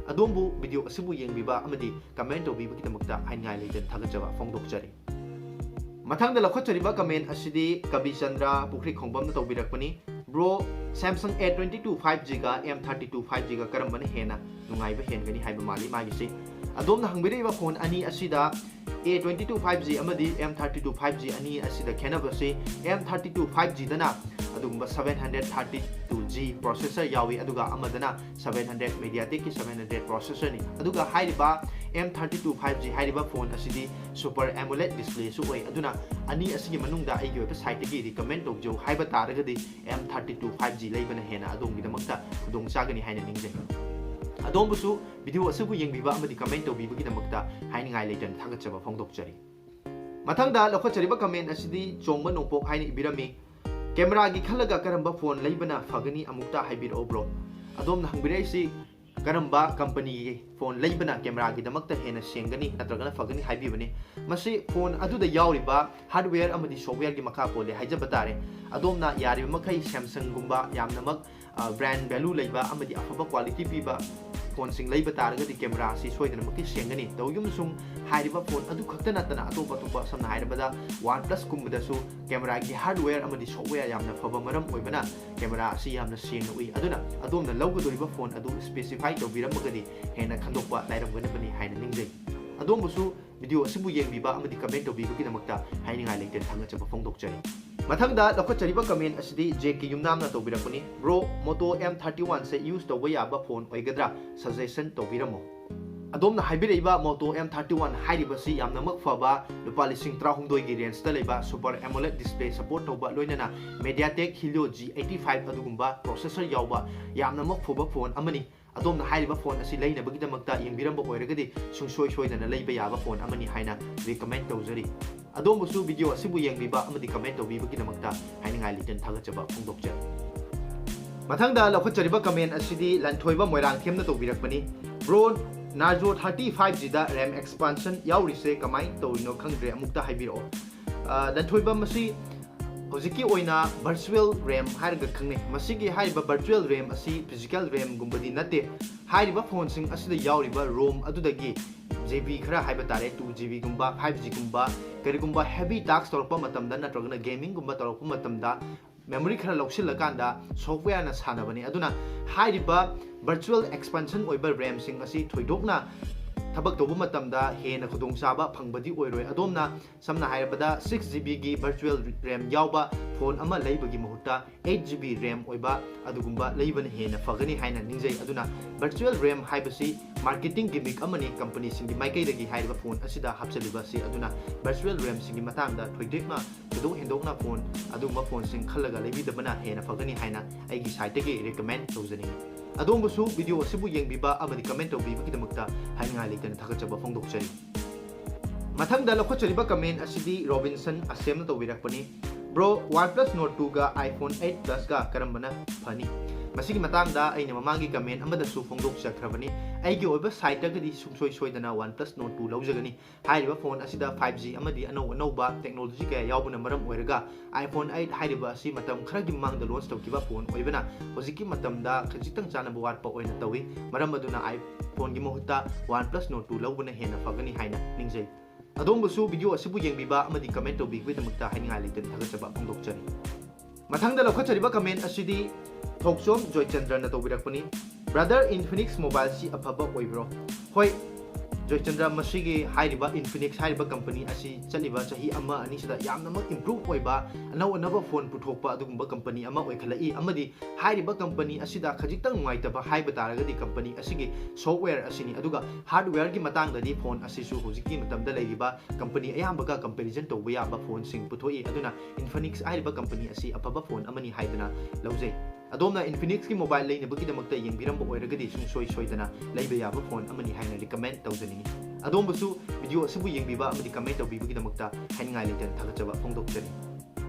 ꯑꯗꯣꯝꯕꯨ video ꯑꯁꯤꯕꯨ ꯌꯦꯡꯕꯤꯕ ꯑꯃꯗꯤ comment ꯇꯧꯕꯤꯕꯒꯤꯗꯃꯛꯇ ꯍꯥꯏꯅꯤꯡꯉꯥꯏ ꯂꯩꯇꯅ ꯊꯥꯒꯠꯆꯕ ꯐꯣꯡꯗꯣꯛꯆꯔꯤ꯫ ꯃꯊꯪꯗ ꯂꯧꯈꯠꯆꯔꯤꯕ comment ꯑꯁꯤꯗꯤ ꯀꯕꯤꯆꯟꯗ꯭ꯔ ꯄꯨꯈ꯭ꯔꯤꯈꯣꯡꯕꯝꯅ ꯇꯧꯕꯤꯔꯛꯄꯅꯤ꯫ Bro, Samsung A twenty-two five G ꯒ M thirty-two five G ꯒ ꯀꯔꯝꯕꯅ ꯍꯦꯟꯅ ꯅꯨꯡꯉꯥꯏꯕ ꯍꯦꯟꯒꯅꯤ ꯍꯥꯏꯕ ꯃꯥꯜꯂꯤ ꯃꯥꯒꯤꯁꯤ꯫ ꯑꯗꯣꯝꯅ ꯍꯪꯕꯤꯔꯛꯏꯕ phone ꯑꯅꯤ ꯑꯁꯤꯗ A twenty-two five G ꯑꯃꯗꯤ M thirty-two five G ꯑꯅꯤ ꯑꯁꯤꯗ ꯈꯦꯠꯅꯕꯁꯤ, M thirty-two five G ꯗꯅ ꯑꯗꯨꯒꯨꯝꯕ seven hundred thirty-two G processor ꯌꯥꯎꯏ, ꯑꯗꯨꯒ ꯑꯃꯗꯅ seven hundred MediaTek ꯀꯤ seven hundred processor ꯅꯤ꯫ ꯑꯗꯨꯒ ꯍꯥꯏꯔꯤꯕ M thirty-two five G ꯍꯥꯏꯔꯤꯕ phone ꯑꯁꯤꯗꯤ Super AMOLED display ꯁꯨ ꯑꯣꯏ꯫ ꯑꯗꯨꯅ ꯑꯅꯤ ꯑꯁꯤꯒꯤ ꯃꯅꯨꯡꯗ ꯑꯩꯒꯤ ꯑꯣꯏꯕ side ꯇꯒꯤ recommend ꯇꯧꯖꯧ ꯍꯥꯏꯕ ꯇꯥꯔꯒꯗꯤ M thirty-two five G ꯂꯩꯕꯅ ꯍꯦꯟꯅ ꯑꯗꯣꯝꯒꯤꯗꯃꯛꯇ ꯈꯨꯗꯣꯡ ꯆꯥꯒꯅꯤ ꯍꯥꯏꯅ ꯅꯤꯡꯖꯩ꯫ ꯑꯗꯣꯝꯕꯨꯁꯨ video ꯑꯁꯤꯕꯨ ꯌꯦꯡꯕꯤꯕ ꯑꯃꯗꯤ comment ꯇꯧꯕꯤꯕꯒꯤꯗꯃꯛꯇ ꯍꯥꯏꯅꯤꯡꯉꯥꯏ ꯂꯩꯇꯅ ꯊꯥꯒꯠꯆꯕ ꯐꯣꯡꯗꯣꯛꯆꯔꯤ꯫ ꯃꯊꯪꯗ ꯂꯧꯈꯠꯆꯔꯤꯕ comment ꯑꯁꯤꯗꯤ ꯆꯣꯡꯕ ꯅꯣꯡꯄꯣꯛ ꯍꯥꯏꯅ ꯏꯕꯤꯔꯝꯃꯤ꯫ Camera ꯒꯤ ꯈꯜꯂꯒ ꯀꯔꯝꯕ phone ꯂꯩꯕꯅ ꯐꯒꯅꯤ ꯑꯃꯨꯛꯇ ꯍꯥꯏꯕꯤꯔꯛꯑꯣ bro꯫ ꯑꯗꯣꯝꯅ ꯍꯪꯕꯤꯔꯛꯏꯁꯤ ꯀꯔꯝꯕ company ꯒꯤ phone ꯂꯩꯕꯅ camera ꯒꯤꯗꯃꯛꯇ ꯍꯦꯟꯅ ꯁꯦꯡꯒꯅꯤ ꯅꯠꯇ꯭ꯔꯒꯅ ꯐꯒꯅꯤ ꯍꯥꯏꯕꯤꯕꯅꯤ꯫ ꯃꯁꯤ phone ꯑꯗꯨꯗ ꯌꯥꯎꯔꯤꯕ hardware ꯑꯃꯗꯤ software ꯒꯤ ꯃꯈꯥ ꯄꯣꯜꯂꯦ ꯍꯥꯏꯖꯕ ꯇꯥꯔꯦ꯫ ꯑꯗꯣꯝꯅ ꯌꯥꯔꯤꯕ ꯃꯈꯩ Samsung ꯒꯨꯝꯕ ꯌꯥꯝꯅꯃꯛ, ꯑ, brand value ꯂꯩꯕ ꯑꯃꯗꯤ ꯑꯐꯕ quality ꯄꯤꯕ phone ꯁꯤꯡ ꯂꯩꯕ ꯇꯥꯔꯒꯗꯤ camera ꯑꯁꯤ ꯁꯣꯏꯗꯅꯃꯛꯀꯤ ꯁꯦꯡꯒꯅꯤ꯫ ꯇꯧꯏꯒꯨꯝꯕꯁꯨꯡ ꯍꯥꯏꯔꯤꯕ phone ꯑꯗꯨ ꯈꯛꯇ ꯅꯠꯇꯅ ꯑꯇꯣꯞ ꯑꯇꯣꯞꯄ, ꯁꯝꯅ ꯍꯥꯏꯔꯕꯗ OnePlus ꯀꯨꯝꯕꯗꯁꯨ camera ꯒꯤ hardware ꯑꯃꯗꯤ software ꯌꯥꯝꯅ ꯐꯕ ꯃꯔꯝ ꯑꯣꯏꯕꯅ camera ꯑꯁꯤ ꯌꯥꯝꯅ ꯁꯦꯡꯅ ꯎꯏ꯫ ꯑꯗꯨꯅ ꯑꯗꯣꯝꯅ ꯂꯧꯒꯗꯧꯔꯤꯕ phone ꯑꯗꯨ specify ꯇꯧꯕꯤꯔꯝꯃꯒꯗꯤ ꯍꯦꯟꯅ ꯈꯟꯗꯣꯛꯄ ꯂꯥꯏꯔꯝꯒꯗꯕꯅꯤ ꯍꯥꯏꯅ ꯅꯤꯡꯖꯩ꯫ ꯑꯗꯣꯝꯕꯨꯁꯨ video ꯑꯁꯤꯕꯨ ꯌꯦꯡꯕꯤꯕ ꯑꯃꯗꯤ comment ꯇꯧꯕꯤꯕꯒꯤꯗꯃꯛꯇ ꯍꯥꯏꯅꯤꯡꯉꯥꯏ ꯂꯩꯇꯅ ꯊꯥꯒꯠꯆꯕ ꯐꯣꯡꯗꯣꯛꯆꯔꯤ꯫ ꯃꯊꯪꯗ ꯂꯧꯈꯠꯆꯔꯤꯕ comment ꯑꯁꯤꯗꯤ ꯖꯦꯛꯀꯤ ꯌꯨꯝꯅꯥꯝꯅ ꯇꯧꯕꯤꯔꯛꯄꯅꯤ꯫ Bro, Moto M thirty-one ꯁꯦ use ꯇꯧꯕ ꯌꯥꯕ phone ꯑꯣꯏꯒꯗ꯭ꯔꯥ? Suggestion ꯇꯧꯕꯤꯔꯝꯃꯣ꯫ ꯑꯗꯣꯝꯅ ꯍꯥꯏꯕꯤꯔꯛꯏꯕ Moto M thirty-one ꯍꯥꯏꯔꯤꯕꯁꯤ ꯌꯥꯝꯅꯃꯛ ꯐꯕ, ꯂꯨꯄꯥ ꯂꯤꯁꯤꯡ ꯇꯔꯥꯍꯨꯝꯗꯣꯏꯒꯤ range ꯇ ꯂꯩꯕ, super AMOLED display support ꯇꯧꯕ, ꯂꯣꯏꯅꯅ MediaTek Helio G eighty-five ꯑꯗꯨꯒꯨꯝꯕ processor ꯌꯥꯎꯕ ꯌꯥꯝꯅꯃꯛ ꯐꯕ phone ꯑꯃꯅꯤ꯫ ꯑꯗꯣꯝꯅ ꯍꯥꯏꯔꯤꯕ phone ꯑꯁꯤ ꯂꯩꯅꯕꯒꯤꯗꯃꯛꯇ ꯌꯦꯡꯕꯤꯔꯝꯕ ꯑꯣꯏꯔꯒꯗꯤ ꯁꯨꯡꯁꯣꯏ ꯁꯣꯏꯗꯅ ꯂꯩꯕ ꯌꯥꯕ phone ꯑꯃꯅꯤ ꯍꯥꯏꯅ recommend ꯇꯧꯖꯔꯤ꯫ ꯑꯗꯣꯝꯕꯨꯁꯨ video ꯑꯁꯤꯕꯨ ꯌꯦꯡꯕꯤꯕ ꯑꯃꯗꯤ comment ꯇꯧꯕꯤꯕꯒꯤꯗꯃꯛꯇ ꯍꯥꯏꯅꯤꯡꯉꯥꯏ ꯂꯩꯇꯅ ꯊꯥꯒꯠꯆꯕ ꯐꯣꯡꯗꯣꯛꯆꯔꯤ꯫ ꯃꯊꯪꯗ ꯂꯧꯈꯠꯆꯔꯤꯕ comment ꯑꯁꯤꯗꯤ Lanthoiba ꯃꯣꯏꯔꯥꯡꯊꯦꯝꯅ ꯇꯧꯕꯤꯔꯛꯄꯅꯤ꯫ Bro, Narzo thirty-five G ꯗ RAM expansion ꯌꯥꯎꯔꯤꯁꯦ ꯀꯃꯥꯏꯅ ꯇꯧꯔꯤꯅꯣ ꯈꯪꯗ꯭ꯔꯦ, ꯑꯃꯨꯛꯇ ꯍꯥꯏꯕꯤꯔꯛꯑꯣ꯫ ꯑ, ꯂꯟꯊꯣꯏꯕ, ꯃꯁꯤ ꯍꯧꯖꯤꯛꯀꯤ ꯑꯣꯏꯅ virtual RAM ꯍꯥꯏꯔꯒ ꯈꯪꯅꯩ꯫ ꯃꯁꯤꯒꯤ ꯍꯥꯏꯔꯤꯕ virtual RAM ꯑꯁꯤ physical RAM ꯒꯨꯝꯕꯗꯤ ꯅꯠꯇꯦ꯫ ꯍꯥꯏꯔꯤꯕ phone ꯁꯤꯡ ꯑꯁꯤꯗ ꯌꯥꯎꯔꯤꯕ ROM ꯑꯗꯨꯗꯒꯤ GB ꯈꯔ ꯍꯥꯏꯕ ꯇꯥꯔꯦ, two GB ꯒꯨꯝꯕ, five G ꯒꯨꯝꯕ, ꯀꯔꯤꯒꯨꯝꯕ heavy task ꯇꯧꯔꯛꯄ ꯃꯇꯝꯗ ꯅꯠꯇ꯭ꯔꯒꯅ gaming ꯒꯨꯝꯕ ꯇꯧꯔꯛꯄ ꯃꯇꯝꯗ memory ꯈꯔ ꯂꯧꯁꯤꯜꯂꯀꯥꯟꯗ software ꯅ ꯁꯥꯟꯅꯕꯅꯤ꯫ ꯑꯗꯨꯅ ꯍꯥꯏꯔꯤꯕ virtual expansion ꯑꯣꯏꯕ RAM ꯁꯤꯡ ꯑꯁꯤ ꯊꯣꯏꯗꯣꯛꯅ ꯊꯕꯛ ꯇꯧꯕ ꯃꯇꯝꯗ ꯍꯦꯟꯅ ꯈꯨꯗꯣꯡꯆꯥꯕ ꯐꯪꯕꯗꯤ ꯑꯣꯏꯔꯣꯏ꯫ ꯑꯗꯣꯝꯅ ꯁꯝꯅ ꯍꯥꯏꯔꯕꯗ six GB ꯒꯤ virtual RAM ꯌꯥꯎꯕ phone ꯑꯃ ꯂꯩꯕꯒꯤ ꯃꯍꯨꯠꯇ eight GB RAM ꯑꯣꯏꯕ ꯑꯗꯨꯒꯨꯝꯕ ꯂꯩꯕꯅ ꯍꯦꯟꯅ ꯐꯒꯅꯤ ꯍꯥꯏꯅ ꯅꯤꯡꯖꯩ꯫ ꯑꯗꯨꯅ virtual RAM ꯍꯥꯏꯕꯁꯤ marketing gimmick ꯑꯃꯅꯤ company ꯁꯤꯡꯒꯤ ꯃꯥꯏꯀꯩꯗꯒꯤ ꯍꯥꯏꯔꯤꯕ phone ꯑꯁꯤꯗ ꯍꯥꯞꯆꯜꯂꯤꯕ ꯑꯁꯤ꯫ ꯑꯗꯨꯅ virtual RAM ꯁꯤꯡꯒꯤ ꯃꯇꯥꯡꯗ ꯊꯣꯏꯗꯣꯛꯅ ꯊꯣꯏꯗꯣꯛ ꯍꯦꯟꯗꯣꯛꯅ phone, ꯑꯗꯨꯒꯨꯝꯕ phone ꯁꯤꯡ ꯈꯜꯂꯒ ꯂꯩꯕꯤꯗꯕꯅ ꯍꯦꯟꯅ ꯐꯒꯅꯤ ꯍꯥꯏꯅ ꯑꯩꯒꯤ side ꯇꯒꯤ recommend ꯇꯧꯖꯅꯤꯡꯏ꯫ ꯑꯗꯣꯝꯕꯨꯁꯨ video ꯑꯁꯤꯕꯨ ꯌꯦꯡꯕꯤꯕ ꯑꯃꯗꯤ comment ꯇꯧꯕꯤꯕꯒꯤꯗꯃꯛꯇ ꯍꯥꯏꯅꯤꯡꯉꯥꯏ ꯂꯩꯇꯅ ꯊꯥꯒꯠꯆꯕ ꯐꯣꯡꯗꯣꯛꯆꯔꯤ꯫ ꯃꯊꯪꯗ ꯂꯧꯈꯠꯆꯔꯤꯕ comment ꯑꯁꯤꯗꯤ Robinson ꯑꯁꯦꯝꯅ ꯇꯧꯕꯤꯔꯛꯄꯅꯤ꯫ Bro, OnePlus Nord two ꯒ iPhone eight Plus ꯒ ꯀꯔꯝꯕꯅ ꯐꯅꯤ? ꯃꯁꯤꯒꯤ ꯃꯇꯥꯡꯗ ꯑꯩꯅ ꯃꯃꯥꯡꯒꯤ comment ꯑꯃꯗꯁꯨ ꯐꯣꯡꯗꯣꯛꯆꯈ꯭ꯔꯕꯅꯤ꯫ ꯑꯩꯒꯤ ꯑꯣꯏꯕ side ꯇꯒꯤꯗꯤ ꯁꯨꯡꯁꯣꯏ ꯁꯣꯏꯗꯅ OnePlus Nord two ꯂꯧꯖꯒꯅꯤ꯫ ꯍꯥꯏꯔꯤꯕ phone ꯑꯁꯤꯗ five G ꯑꯃꯗꯤ ꯑꯅꯧ ꯑꯅꯧꯕ technology ꯀꯌꯥ ꯌꯥꯎꯕꯅ ꯃꯔꯝ ꯑꯣꯏꯔꯒ iPhone eight ꯍꯥꯏꯔꯤꯕ ꯑꯁꯤ ꯃꯇꯝ ꯈꯔꯒꯤ ꯃꯃꯥꯡꯗ launch ꯇꯧꯈꯤꯕ phone ꯑꯣꯏꯕꯅ ꯍꯧꯖꯤꯛꯀꯤ ꯃꯇꯝꯗ ꯈꯖꯤꯛꯇꯪ ꯆꯥꯟꯅꯕ ꯋꯥꯠꯄ ꯑꯣꯏꯅ ꯇꯧꯏ꯫ ꯃꯔꯝ ꯑꯗꯨꯅ iPhone ꯒꯤ ꯃꯍꯨꯠꯇ OnePlus Nord two ꯂꯧꯕꯅ ꯍꯦꯟꯅ ꯐꯒꯅꯤ ꯍꯥꯏꯅ ꯅꯤꯡꯖꯩ꯫ ꯑꯗꯣꯝꯕꯨꯁꯨ video ꯑꯁꯤꯕꯨ ꯌꯦꯡꯕꯤꯕ ꯑꯃꯗꯤ comment ꯇꯧꯕꯤꯕꯒꯤꯗꯃꯛꯇ ꯍꯥꯏꯅꯤꯡꯉꯥꯏ ꯂꯩꯇꯅ ꯊꯥꯒꯠꯆꯕ ꯐꯣꯡꯗꯣꯛꯆꯔꯤ꯫ ꯃꯊꯪꯗ ꯂꯧꯈꯠꯆꯔꯤꯕ comment ꯑꯁꯤꯗꯤ ꯊꯣꯛꯆꯣꯝ ꯖꯣꯏꯆꯟꯗ꯭ꯔꯅ ꯇꯧꯕꯤꯔꯛꯄꯅꯤ꯫ Brother, Infinix mobile ꯁꯤ ꯑꯐꯕ ꯑꯣꯏꯕ꯭ꯔꯣ? ꯍꯣꯏ, ꯖꯣꯏꯆꯟꯗ꯭ꯔ, ꯃꯁꯤꯒꯤ ꯍꯥꯏꯔꯤꯕ Infinix ꯍꯥꯏꯔꯤꯕ ꯀꯝꯄꯅꯤ ꯑꯁꯤ ꯆꯠꯂꯤꯕ ꯆꯍꯤ ꯑꯃ ꯑꯅꯤꯁꯤꯗ ꯌꯥꯝꯅꯃꯛ improve ꯑꯣꯏꯕ, ꯑꯅꯧ ꯑꯅꯧꯕ ꯐꯣꯟ ꯄꯨꯊꯣꯛꯄ ꯑꯗꯨꯒꯨꯝꯕ ꯀꯝꯄꯅꯤ ꯑꯃ ꯑꯣꯏꯈꯠꯂꯛꯏ꯫ ꯑꯃꯗꯤ ꯍꯥꯏꯔꯤꯕ ꯀꯝꯄꯅꯤ ꯑꯁꯤꯗ ꯈꯖꯤꯛꯇꯪ ꯅꯨꯡꯉꯥꯏꯇꯕ ꯍꯥꯏꯕ ꯇꯥꯔꯒꯗꯤ ꯀꯝꯄꯅꯤ ꯑꯁꯤꯒꯤ software ꯑꯁꯤꯅꯤ꯫ ꯑꯗꯨꯒ hardwareꯒꯤ ꯃꯇꯥꯡꯗꯗꯤ ꯐꯣꯟ ꯑꯁꯤꯁꯨ ꯍꯧꯖꯤꯛꯀꯤ ꯃꯇꯝꯗ ꯂꯩꯔꯤꯕ ꯀꯝꯄꯅꯤ ꯑꯌꯥꯝꯕꯒ comparison ꯇꯧꯕ ꯌꯥꯕ ꯐꯣꯟꯁꯤꯡ ꯄꯨꯊꯣꯛꯏ꯫ ꯑꯗꯨꯅ Infinix ꯍꯥꯏꯔꯤꯕ ꯀꯝꯄꯅꯤ ꯑꯁꯤ ꯑꯐꯕ ꯐꯣꯟ ꯑꯃꯅꯤ ꯍꯥꯏꯗꯅ ꯂꯧꯖꯩ꯫ ꯑꯗꯣꯝꯅ Infinixꯀꯤ mobile ꯂꯩꯅꯕꯒꯤꯗꯃꯛꯇ ꯌꯦꯡꯕꯤꯔꯝꯕ ꯑꯣꯏꯔꯒꯗꯤ ꯁꯨꯡꯁꯣꯏ ꯁꯣꯏꯗꯅ ꯂꯩꯕ ꯌꯥꯕ ꯐꯣꯟ ꯑꯃꯅꯤ ꯍꯥꯏꯅ recommend ꯇꯧꯖꯅꯤꯡꯏ꯫ ꯑꯗꯣꯝꯕꯨꯁꯨ video ꯑꯁꯤꯕꯨ ꯌꯦꯡꯕꯤꯕ ꯑꯃꯗꯤ comment ꯇꯧꯕꯤꯕꯒꯤꯗꯃꯛꯇ ꯍꯥꯏꯅꯤꯡꯉꯥꯏ ꯂꯩꯇꯅ ꯊꯥꯒꯠꯆꯕ ꯐꯣꯡꯗꯣꯛꯆꯔꯤ꯫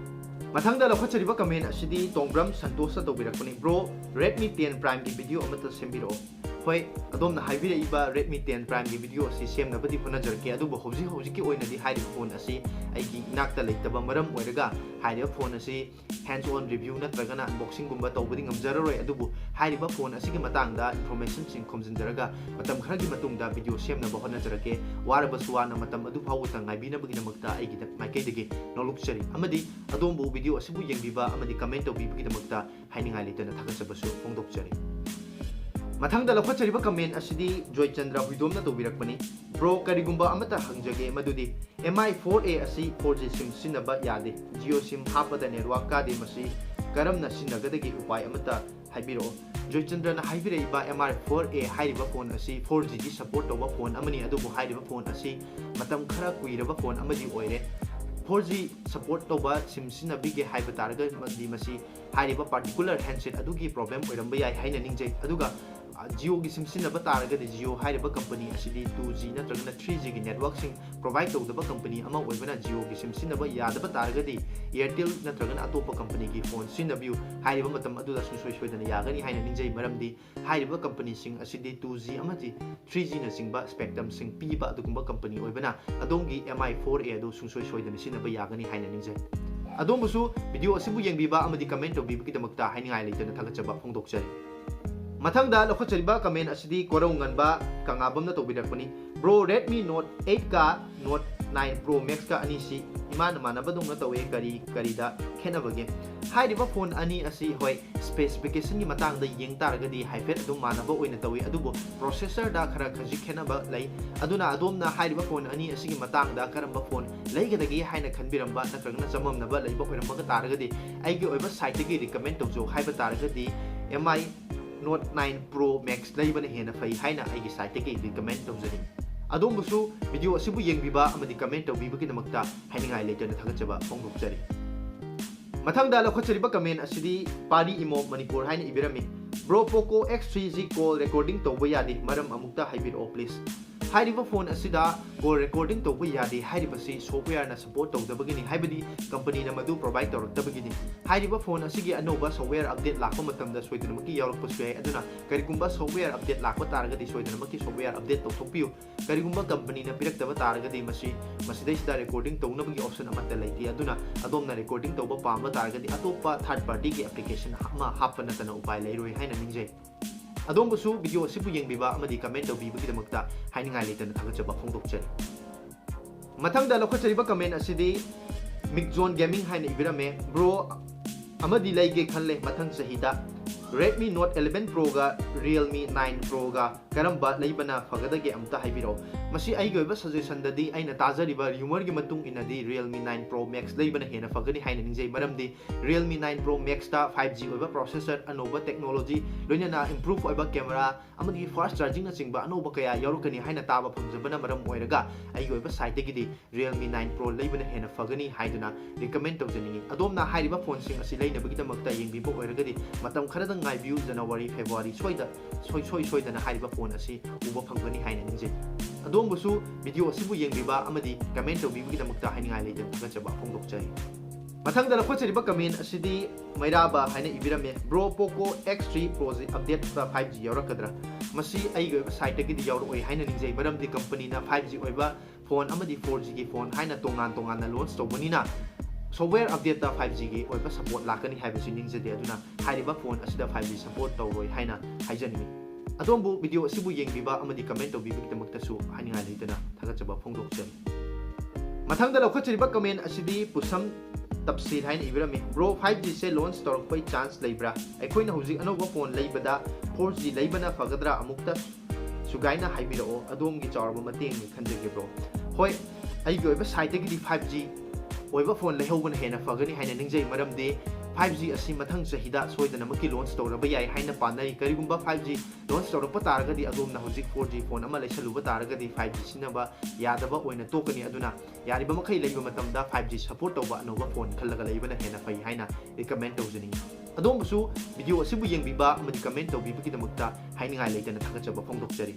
ꯃꯊꯪꯗ ꯂꯧꯈꯠꯆꯔꯤꯕ comment ꯑꯁꯤꯗꯤ ꯇꯣꯡꯕ꯭ꯔꯝ ꯁꯟꯇꯣꯁꯅ ꯇꯧꯕꯤꯔꯛꯄꯅꯤ꯫ Bro, Redmi ten Primeꯒꯤ video ꯑꯃꯠꯇ ꯁꯦꯝꯕꯤꯔꯛꯑꯣ꯫ ꯍꯣꯏ, ꯑꯗꯣꯝꯅ ꯍꯥꯏꯕꯤꯔꯛꯏꯕ Redmi ten Primeꯒꯤ video ꯑꯁꯤ ꯁꯦꯝꯅꯕꯗꯤ ꯍꯣꯠꯅꯖꯔꯛꯀꯦ, ꯑꯗꯨꯕꯨ ꯍꯧꯖꯤꯛ ꯍꯧꯖꯤꯛꯀꯤ ꯑꯣꯏꯅꯗꯤ ꯍꯥꯏꯔꯤꯕ ꯐꯣꯟ ꯑꯁꯤ ꯑꯩꯒꯤ ꯏꯅꯥꯛꯇ ꯂꯩꯇꯕ ꯃꯔꯝ ꯑꯣꯏꯔꯒ ꯍꯥꯏꯔꯤꯕ ꯐꯣꯟ ꯑꯁꯤ hands on review ꯅꯠꯇ꯭ꯔꯒꯅ unboxingꯒꯨꯝꯕ ꯇꯧꯕꯗꯤ ꯉꯝꯖꯔꯔꯣꯏ꯫ ꯑꯗꯨꯕꯨ ꯍꯥꯏꯔꯤꯕ ꯐꯣꯟ ꯑꯁꯤꯒꯤ ꯃꯇꯥꯡꯗ informationꯁꯤꯡ ꯈꯣꯝꯖꯤꯟꯖꯔꯒ ꯃꯇꯝ ꯈꯔꯒꯤ ꯃꯇꯨꯡꯗ video ꯁꯦꯝꯅꯕ ꯍꯣꯠꯅꯖꯔꯛꯀꯦ꯫ ꯋꯥꯔꯕꯁꯨ ꯋꯥꯅ ꯃꯇꯝ ꯑꯗꯨ ꯐꯥꯎꯕꯇ ꯉꯥꯏꯕꯤꯅꯕꯒꯤꯗꯃꯛꯇ ꯑꯩꯒꯤ ꯃꯥꯏꯀꯩꯗꯒꯤ ꯅꯣꯂꯨꯛꯆꯔꯤ꯫ ꯑꯃꯗꯤ ꯑꯗꯣꯝꯕꯨ video ꯑꯁꯤꯕꯨ ꯌꯦꯡꯕꯤꯕ ꯑꯃꯗꯤ comment ꯇꯧꯕꯤꯕꯒꯤꯗꯃꯛꯇ ꯍꯥꯏꯅꯤꯡꯉꯥꯏ ꯂꯩꯇꯅ ꯊꯥꯒꯠꯆꯕꯁꯨ ꯐꯣꯡꯗꯣꯛꯆꯔꯤ꯫ ꯃꯊꯪꯗ ꯂꯧꯈꯠꯆꯔꯤꯕ comment ꯑꯁꯤꯗꯤ ꯖꯣꯏꯆꯟꯗ꯭ꯔ ꯍꯨꯏꯗꯣꯝꯅ ꯇꯧꯕꯤꯔꯛꯄꯅꯤ꯫ Bro, ꯀꯔꯤꯒꯨꯝꯕ ꯑꯃꯠꯇ ꯍꯪꯖꯒꯦ, ꯃꯗꯨꯗꯤ M I four A ꯑꯁꯤ four G SIM ꯁꯤꯖꯤꯟꯅꯕ ꯌꯥꯗꯦ꯫ Jio SIM ꯍꯥꯞꯄꯗ network ꯀꯥꯗꯦ, ꯃꯁꯤ ꯀꯔꯝꯅ ꯁꯤꯖꯤꯟꯅꯒꯗꯒꯦ? ꯎꯄꯥꯏ ꯑꯃꯠꯇ ꯍꯥꯏꯕꯤꯔꯛꯑꯣ꯫ ꯖꯣꯏꯆꯟꯗ꯭ꯔꯅ ꯍꯥꯏꯕꯤꯔꯛꯏꯕ M I four A ꯍꯥꯏꯔꯤꯕ ꯐꯣꯟ ꯑꯁꯤ four G ꯗꯤ support ꯇꯧꯕ ꯐꯣꯟ ꯑꯃꯅꯤ, ꯑꯗꯨꯕꯨ ꯍꯥꯏꯔꯤꯕ ꯐꯣꯟ ꯑꯁꯤ ꯃꯇꯝ ꯈꯔ ꯀꯨꯏꯔꯕ ꯐꯣꯟ ꯑꯃꯗꯤ ꯑꯣꯏꯔꯦ꯫ Four G support ꯇꯧꯕ SIM ꯁꯤꯖꯤꯟꯅꯕꯤꯒꯦ ꯍꯥꯏꯕ ꯇꯥꯔꯒꯗꯤ ꯃꯁꯤ ꯍꯥꯏꯔꯤꯕ particular handset ꯑꯗꯨꯒꯤ problem ꯑꯣꯏꯔꯝꯕ ꯌꯥꯏ ꯍꯥꯏꯅ ꯅꯤꯡꯖꯩ꯫ ꯑꯗꯨꯒ, ꯑ, Jioꯒꯤ SIM ꯁꯤꯖꯤꯟꯅꯕ ꯇꯥꯔꯒꯗꯤ Jio ꯍꯥꯏꯔꯤꯕ ꯀꯝꯄꯅꯤ ꯑꯁꯤꯗꯤ two G ꯅꯠꯇ꯭ꯔꯒꯅ three Gꯒꯤ networkꯁꯤꯡ provide ꯇꯧꯗꯕ ꯀꯝꯄꯅꯤ ꯑꯃ ꯑꯣꯏꯕꯅ Jioꯒꯤ SIM ꯁꯤꯖꯤꯟꯅꯕ ꯌꯥꯗꯕ ꯇꯥꯔꯒꯗꯤ Airtel ꯅꯠꯇ꯭ꯔꯒꯅ ꯑꯇꯣꯞꯄ ꯀꯝꯄꯅꯤꯒꯤ ꯐꯣꯟ ꯁꯤꯖꯤꯟꯅꯕꯤꯌꯨ꯫ ꯍꯥꯏꯔꯤꯕ ꯃꯇꯝ ꯑꯗꯨꯗ ꯁꯨꯡꯁꯣꯏ ꯁꯣꯏꯗꯅ ꯌꯥꯒꯅꯤ ꯍꯥꯏꯅ ꯅꯤꯡꯖꯩ, ꯃꯔꯝꯗꯤ ꯍꯥꯏꯔꯤꯕ ꯀꯝꯄꯅꯤꯁꯤꯡ ꯑꯁꯤꯗꯤ two G ꯑꯃꯗꯤ three Gꯅꯆꯤꯡꯕ spectrumꯁꯤꯡ ꯄꯤꯕ ꯑꯗꯨꯒꯨꯝꯕ ꯀꯝꯄꯅꯤ ꯑꯣꯏꯕꯅ ꯑꯗꯣꯝꯒꯤ M I four A ꯑꯗꯨ ꯁꯨꯡꯁꯣꯏ ꯁꯣꯏꯗꯅ ꯁꯤꯖꯤꯟꯅꯕ ꯌꯥꯒꯅꯤ ꯍꯥꯏꯅ ꯅꯤꯡꯖꯩ꯫ ꯑꯗꯣꯝꯕꯨꯁꯨ video ꯑꯁꯤꯕꯨ ꯌꯦꯡꯕꯤꯕ ꯑꯃꯗꯤ comment ꯇꯧꯕꯤꯕꯒꯤꯗꯃꯛꯇ ꯍꯥꯏꯅꯤꯡꯉꯥꯏ ꯂꯩꯇꯅ ꯊꯥꯒꯠꯆꯕ ꯐꯣꯡꯗꯣꯛꯆꯔꯤ꯫ ꯃꯊꯪꯗ ꯂꯧꯈꯠꯆꯔꯤꯕ comment ꯑꯁꯤꯗꯤ ꯀꯣꯔꯧ ꯉꯟꯕ ꯀꯪꯂꯥꯕꯝꯅ ꯇꯧꯕꯤꯔꯛꯄꯅꯤ꯫ Bro, Redmi Note eight ꯀ Note ꯅꯥꯏꯟ ꯄ꯭ꯔꯣ ꯃꯦꯛꯁꯀ ꯑꯅꯤꯁꯤ ꯏꯃꯥꯟ ꯃꯥꯟꯅꯕꯗꯧꯅ ꯇꯧꯋꯦ꯫ ꯀꯔꯤ ꯀꯔꯤꯗ ꯈꯦꯠꯅꯕꯒꯦ? ꯍꯥꯏꯔꯤꯕ ꯐꯣꯟ ꯑꯅꯤ ꯑꯁꯤ, ꯍꯣꯏ, ꯁ꯭ꯄꯦꯁꯤꯐꯤꯀꯦꯁꯟꯒꯤ ꯃꯇꯥꯡꯗ ꯌꯦꯡ ꯇꯥꯔꯒꯗꯤ ꯍꯥꯏꯐꯦꯠ ꯑꯗꯨꯝ ꯃꯥꯟꯅꯕ ꯑꯣꯏꯅ ꯇꯧꯋꯤ, ꯑꯗꯨꯕꯨ ꯄ꯭ꯔꯣꯁꯦꯁꯔꯗ ꯈꯔ ꯈꯖꯤꯛ ꯈꯦꯠꯅꯕ ꯂꯩ꯫ ꯑꯗꯨꯅ ꯑꯗꯣꯝꯅ ꯍꯥꯏꯔꯤꯕ ꯐꯣꯟ ꯑꯅꯤ ꯑꯁꯤꯒꯤ ꯃꯇꯥꯡꯗ ꯀꯔꯝꯕ ꯐꯣꯟ ꯂꯩꯒꯗꯒꯦ ꯍꯥꯏꯅ ꯈꯟꯕꯤꯔꯝꯕ ꯅꯠꯇ꯭ꯔꯒꯅ ꯆꯃꯝꯅꯕ ꯂꯩꯕ ꯑꯣꯏꯔꯝꯃꯒ ꯇꯥꯔꯒꯗꯤ, ꯑꯩꯒꯤ ꯑꯣꯏꯕ ꯁꯥꯏꯠꯇꯒꯤ ꯔꯤꯀꯃꯦꯟ ꯇꯧꯖꯧ ꯍꯥꯏꯕ ꯇꯥꯔꯒꯗꯤ, M I Note nine Pro Max ꯂꯩꯕꯅ ꯍꯦꯟꯅ ꯐꯩ ꯍꯥꯏꯅ ꯑꯩꯒꯤ ꯁꯥꯏꯠꯇꯒꯤ ꯔꯤꯀꯃꯦꯟ ꯇꯧꯖꯅꯤꯡꯏ꯫ ꯑꯗꯣꯝꯕꯨꯁꯨ ꯚꯤꯗꯤꯑꯣ ꯑꯁꯤꯕꯨ ꯌꯦꯡꯕꯤꯕ ꯑꯃꯗꯤ ꯀꯃꯦꯟ ꯇꯧꯕꯤꯕꯒꯤꯗꯃꯛꯇ ꯍꯥꯏꯅꯤꯡꯉꯥꯏ ꯂꯩꯇꯅ ꯊꯥꯒꯠꯆꯕ ꯐꯣꯡꯗꯣꯛꯆꯔꯤ꯫ ꯃꯊꯪꯗ ꯂꯧꯈꯠꯆꯔꯤꯕ ꯀꯃꯦꯟ ꯑꯁꯤꯗꯤ ꯄꯥꯔꯤ ꯏꯃꯣꯝ ꯃꯅꯤꯄꯨꯔ ꯍꯥꯏꯅ ꯏꯕꯤꯔꯝꯃꯤ꯫ "Bro, Poco X three G call recording ꯇꯧꯕ ꯌꯥꯗꯦ, ꯃꯔꯝ ꯑꯃꯨꯛꯇ ꯍꯥꯏꯕꯤꯔꯛꯑꯣ please"꯫ ꯍꯥꯏꯔꯤꯕ ꯐꯣꯟ ꯑꯁꯤꯗ ꯀꯣꯜ ꯔꯦꯀꯣꯔꯗꯤꯡ ꯇꯧꯕ ꯌꯥꯗꯦ ꯍꯥꯏꯔꯤꯕꯁꯤ ꯁꯣꯐꯋꯦꯌꯔꯅ ꯁꯄꯣꯔꯠ ꯇꯧꯗꯕꯒꯤꯅꯤ, ꯍꯥꯏꯕꯗꯤ ꯀꯝꯄꯅꯤꯅ ꯃꯗꯨ ꯄ꯭ꯔꯣꯚꯥꯏꯗ ꯇꯧꯔꯛꯇꯕꯒꯤꯅꯤ꯫ ꯍꯥꯏꯔꯤꯕ ꯐꯣꯟ ꯑꯁꯤꯒꯤ ꯑꯅꯧꯕ ꯁꯣꯐꯋꯦꯌꯔ ꯑꯞꯗꯦꯠ ꯂꯥꯛꯄ ꯃꯇꯝꯗ ꯁꯣꯏꯗꯅꯃꯛꯀꯤ ꯌꯥꯎꯔꯛꯄꯁꯨ ꯌꯥꯏ, ꯑꯗꯨꯅ ꯀꯔꯤꯒꯨꯝꯕ ꯁꯣꯐꯋꯦꯌꯔ ꯑꯞꯗꯦꯠ ꯂꯥꯛꯄ ꯇꯥꯔꯒꯗꯤ ꯁꯣꯏꯗꯅꯃꯛꯀꯤ ꯁꯣꯐꯋꯦꯌꯔ ꯑꯞꯗꯦꯠ ꯇꯧꯊꯣꯛꯄꯤꯌꯨ꯫ ꯀꯔꯤꯒꯨꯝꯕ ꯀꯝꯄꯅꯤꯅ ꯄꯤꯔꯛꯇꯕ ꯇꯥꯔꯒꯗꯤ ꯃꯁꯤ, ꯃꯁꯤꯗꯩꯁꯤꯗ ꯔꯦꯀꯣꯔꯗꯤꯡ ꯇꯧꯅꯕꯒꯤ ꯑꯣꯞꯁꯟ ꯑꯃꯠꯇ ꯂꯩꯇꯦ, ꯑꯗꯨꯅ ꯑꯗꯣꯝꯅ ꯔꯦꯀꯣꯔꯗꯤꯡ ꯇꯧꯕ ꯄꯥꯝꯕ ꯇꯥꯔꯒꯗꯤ ꯑꯇꯣꯞꯄ ꯊꯥꯔꯗ ꯄꯥꯔꯇꯤꯒꯤ ꯑꯦꯄ꯭ꯂꯤꯀꯦꯁꯟ ꯑꯃ ꯍꯥꯞꯄ ꯅꯠꯇꯅ ꯎꯄꯥꯏ ꯂꯩꯔꯣꯏ ꯍꯥꯏꯅ ꯅꯤꯡꯖꯩ꯫ ꯑꯗꯣꯝꯕꯨꯁꯨ ꯚꯤꯗꯤꯑꯣ ꯑꯁꯤꯕꯨ ꯌꯦꯡꯕꯤꯕ ꯑꯃꯗꯤ ꯀꯃꯦꯟ ꯇꯧꯕꯤꯕꯒꯤꯗꯃꯛꯇ ꯍꯥꯏꯅꯤꯡꯉꯥꯏ ꯂꯩꯇꯅ ꯊꯥꯒꯠꯆꯕ ꯐꯣꯡꯗꯣꯛꯆꯔꯤ꯫ ꯃꯊꯪꯗ ꯂꯧꯈꯠꯆꯔꯤꯕ ꯀꯃꯦꯟ ꯑꯁꯤꯗꯤ ꯃꯤꯛꯖꯣꯟ ꯒꯦꯃꯤꯡ ꯍꯥꯏꯅ ꯏꯕꯤꯔꯝꯃꯦ꯫ "Bro ꯑꯃꯗꯤ ꯂꯩꯒꯦ ꯈꯜꯂꯦ ꯃꯊꯪ ꯆꯍꯤꯗ꯫ Redmi Note eleven Proꯒ Realme nine Proꯒ ꯀꯔꯝꯕ ꯂꯩꯕꯅ ꯐꯒꯗꯒꯦ ꯑꯝꯇ ꯍꯥꯏꯕꯤꯔꯛꯑꯣ"꯫ ꯃꯁꯤ ꯑꯩꯒꯤ ꯑꯣꯏꯕ ꯁꯖꯦꯁꯟꯗꯗꯤ ꯑꯩꯅ ꯇꯥꯖꯔꯤꯕ ꯔ꯭ꯌꯨꯃꯔꯒꯤ ꯃꯇꯨꯡ ꯏꯟꯅꯗꯤ Realme nine Pro Max ꯂꯩꯕꯅ ꯍꯦꯟꯅ ꯐꯒꯅꯤ ꯍꯥꯏꯅ ꯅꯤꯡꯖꯩ, ꯃꯔꯝꯗꯤ Realme nine Pro Maxꯇ five G ꯑꯣꯏꯕ ꯄ꯭ꯔꯣꯁꯦꯁꯔ, ꯑꯅꯧꯕ ꯇꯦꯛꯅꯣꯂꯣꯖꯤ, ꯂꯣꯏꯅꯅ ꯏꯝꯄ꯭ꯔꯨꯚ ꯑꯣꯏꯕ ꯀꯦꯃꯦꯔꯥ ꯑꯃꯗꯤ ꯐꯥꯁ꯭ꯠ ꯆꯥꯔꯖꯤꯡꯅꯆꯤꯡꯕ ꯑꯅꯧꯕ ꯀꯌꯥ ꯌꯥꯎꯔꯛꯀꯅꯤ ꯍꯥꯏꯅ ꯇꯥꯕ ꯐꯪꯖꯕꯅ ꯃꯔꯝ ꯑꯣꯏꯔꯒ ꯑꯩꯒꯤ ꯑꯣꯏꯕ ꯁꯥꯏꯠꯇꯒꯤꯗꯤ Realme nine Pro ꯂꯩꯕꯅ ꯍꯦꯟꯅ ꯐꯒꯅꯤ ꯍꯥꯏꯗꯨꯅ ꯔꯤꯀꯃꯦꯟ ꯇꯧꯖꯅꯤꯡꯏ꯫ ꯑꯗꯣꯝꯅ ꯍꯥꯏꯔꯤꯕ ꯐꯣꯟꯁꯤꯡ ꯑꯁꯤ ꯂꯩꯅꯕꯒꯤꯗꯃꯛꯇ ꯌꯦꯡꯕꯤꯕ ꯑꯣꯏꯔꯒꯗꯤ ꯃꯇꯝ ꯈꯔꯗꯪ ꯉꯥꯏꯕꯤꯌꯨ, ꯖꯅꯋꯥꯔꯤ, ꯐꯦꯕ꯭ꯔꯨꯋꯥꯔꯤ ꯁꯣꯏꯗ-, ꯁꯣꯏ-, ꯁꯣꯏ ꯁꯣꯏꯗꯅ ꯍꯥꯏꯔꯤꯕ ꯐꯣꯟ ꯑꯁꯤ ꯎꯕ ꯐꯪꯒꯅꯤ ꯍꯥꯏꯅ ꯅꯤꯡꯖꯩ꯫ ꯑꯗꯣꯝꯕꯨꯁꯨ ꯚꯤꯗꯤꯑꯣ ꯑꯁꯤꯕꯨ ꯌꯦꯡꯕꯤꯕ ꯑꯃꯗꯤ ꯀꯃꯦꯟ ꯇꯧꯕꯤꯕꯒꯤꯗꯃꯛꯇ ꯍꯥꯏꯅꯤꯡꯉꯥꯏ ꯂꯩꯇꯅ ꯊꯥꯒꯠꯆꯕ ꯐꯣꯡꯗꯣꯛꯆꯔꯤ꯫ ꯃꯊꯪꯗ ꯂꯧꯈꯠꯆꯔꯤꯕ ꯀꯃꯦꯟ ꯑꯁꯤꯗꯤ ꯃꯩꯔꯥꯕ ꯍꯥꯏꯅ ꯏꯕꯤꯔꯝꯃꯤ꯫ "Bro, Poco X three Proꯁꯤ ꯑꯞꯗꯦꯠꯇ five G ꯌꯥꯎꯔꯛꯀꯗ꯭ꯔꯥ?" ꯃꯁꯤ ꯑꯩꯒꯤ ꯑꯣꯏꯕ ꯁꯥꯏꯠꯇꯒꯤꯗꯤ ꯌꯥꯎꯔꯛꯑꯣꯏ ꯍꯥꯏꯅ ꯅꯤꯡꯖꯩ, ꯃꯔꯝꯗꯤ ꯀꯝꯄꯅꯤꯅ five G ꯑꯣꯏꯕ ꯐꯣꯟ ꯑꯃꯗꯤ four Gꯒꯤ ꯐꯣꯟ ꯍꯥꯏꯅ ꯇꯣꯉꯥꯟ ꯇꯣꯉꯥꯟꯅ ꯂꯣꯟꯆ ꯇꯧꯕꯅꯤꯅ, ꯁꯣꯐꯋꯦꯌꯔ ꯑꯞꯗꯦꯠꯇ five Gꯒꯤ ꯑꯣꯏꯕ ꯁꯄꯣꯔꯠ ꯂꯥꯛꯀꯅꯤ ꯍꯥꯏꯕꯁꯤ ꯅꯤꯡꯖꯗꯦ꯫ ꯑꯗꯨꯅ ꯍꯥꯏꯔꯤꯕ ꯐꯣꯟ ꯑꯁꯤꯗ five G ꯁꯄꯣꯔꯠ ꯇꯧꯔꯣꯏ ꯍꯥꯏꯅ ꯍꯥꯏꯖꯅꯤꯡꯏ꯫ ꯑꯗꯣꯝꯕꯨ ꯚꯤꯗꯤꯑꯣ ꯑꯁꯤꯕꯨ ꯌꯦꯡꯕꯤꯕ ꯑꯃꯗꯤ ꯀꯃꯦꯟ ꯇꯧꯕꯤꯕꯒꯤꯗꯃꯛꯇꯁꯨ ꯍꯥꯏꯅꯤꯡꯉꯥꯏ ꯂꯩꯇꯅ ꯊꯥꯒꯠꯆꯕ ꯐꯣꯡꯗꯣꯛꯆꯔꯤ꯫ ꯃꯊꯪꯗ ꯂꯧꯈꯠꯆꯔꯤꯕ comment ꯑꯁꯤꯗꯤ ꯄꯨꯁꯝ ꯇꯞꯁꯤꯜ ꯍꯥꯏꯅ ꯏꯕꯤꯔꯝꯃꯤ꯫ Bro, five G ꯁꯦ launch ꯇꯧꯔꯛꯄꯒꯤ chance ꯂꯩꯕ꯭ꯔꯥ? ꯑꯩꯈꯣꯏꯅ ꯍꯧꯖꯤꯛ ꯑꯅꯧꯕ phone ꯂꯩꯕꯗ four G ꯂꯩꯕꯅ ꯐꯒꯗ꯭ꯔꯥ? ꯑꯃꯨꯛꯇ ꯁꯨꯒꯥꯏꯅ ꯍꯥꯏꯕꯤꯔꯛꯑꯣ, ꯑꯗꯣꯝꯒꯤ ꯆꯥꯎꯔꯕ ꯃꯇꯦꯡꯅꯤ ꯈꯟꯖꯒꯦ bro꯫ ꯍꯣꯏ, ꯑꯩꯒꯤ ꯑꯣꯏꯕ side ꯇꯒꯤꯗꯤ five G ꯑꯣꯏꯕ phone ꯂꯩꯍꯧꯕꯅ ꯍꯦꯟꯅ ꯐꯒꯅꯤ ꯍꯥꯏꯅ ꯅꯤꯡꯖꯩ, ꯃꯔꯝꯗꯤ five G ꯑꯁꯤ ꯃꯊꯪ ꯆꯍꯤꯗ ꯁꯣꯏꯗꯅꯃꯛꯀꯤ launch ꯇꯧꯔꯕ ꯌꯥꯏ ꯍꯥꯏꯅ ꯄꯥꯅꯔꯤ꯫ ꯀꯔꯤꯒꯨꯝꯕ five G launch ꯇꯧꯔꯛꯄ ꯇꯥꯔꯒꯗꯤ ꯑꯗꯣꯝꯅ ꯍꯧꯖꯤꯛ four G phone ꯑꯃ ꯂꯩꯁꯜꯂꯨꯕ ꯇꯥꯔꯒꯗꯤ five G ꯁꯤꯖꯤꯟꯅꯕ ꯌꯥꯗꯕ ꯑꯣꯏꯅ ꯇꯣꯛꯀꯅꯤ꯫ ꯑꯗꯨꯅ ꯌꯥꯔꯤꯕ ꯃꯈꯩ ꯂꯩꯕ ꯃꯇꯝꯗ five G support ꯇꯧꯕ ꯑꯅꯧꯕ phone ꯈꯜꯂꯒ ꯂꯩꯕꯅ ꯍꯦꯟꯅ ꯐꯩ ꯍꯥꯏꯅ recommend ꯇꯧꯖꯅꯤꯡꯏ꯫ ꯑꯗꯣꯝꯕꯨꯁꯨ video ꯑꯁꯤꯕꯨ ꯌꯦꯡꯕꯤꯕ ꯑꯃꯗꯤ comment ꯇꯧꯕꯤꯕꯒꯤꯗꯃꯛꯇ ꯍꯥꯏꯅꯤꯡꯉꯥꯏ ꯂꯩꯇꯅ ꯊꯥꯒꯠꯆꯕ ꯐꯣꯡꯗꯣꯛꯆꯔꯤ꯫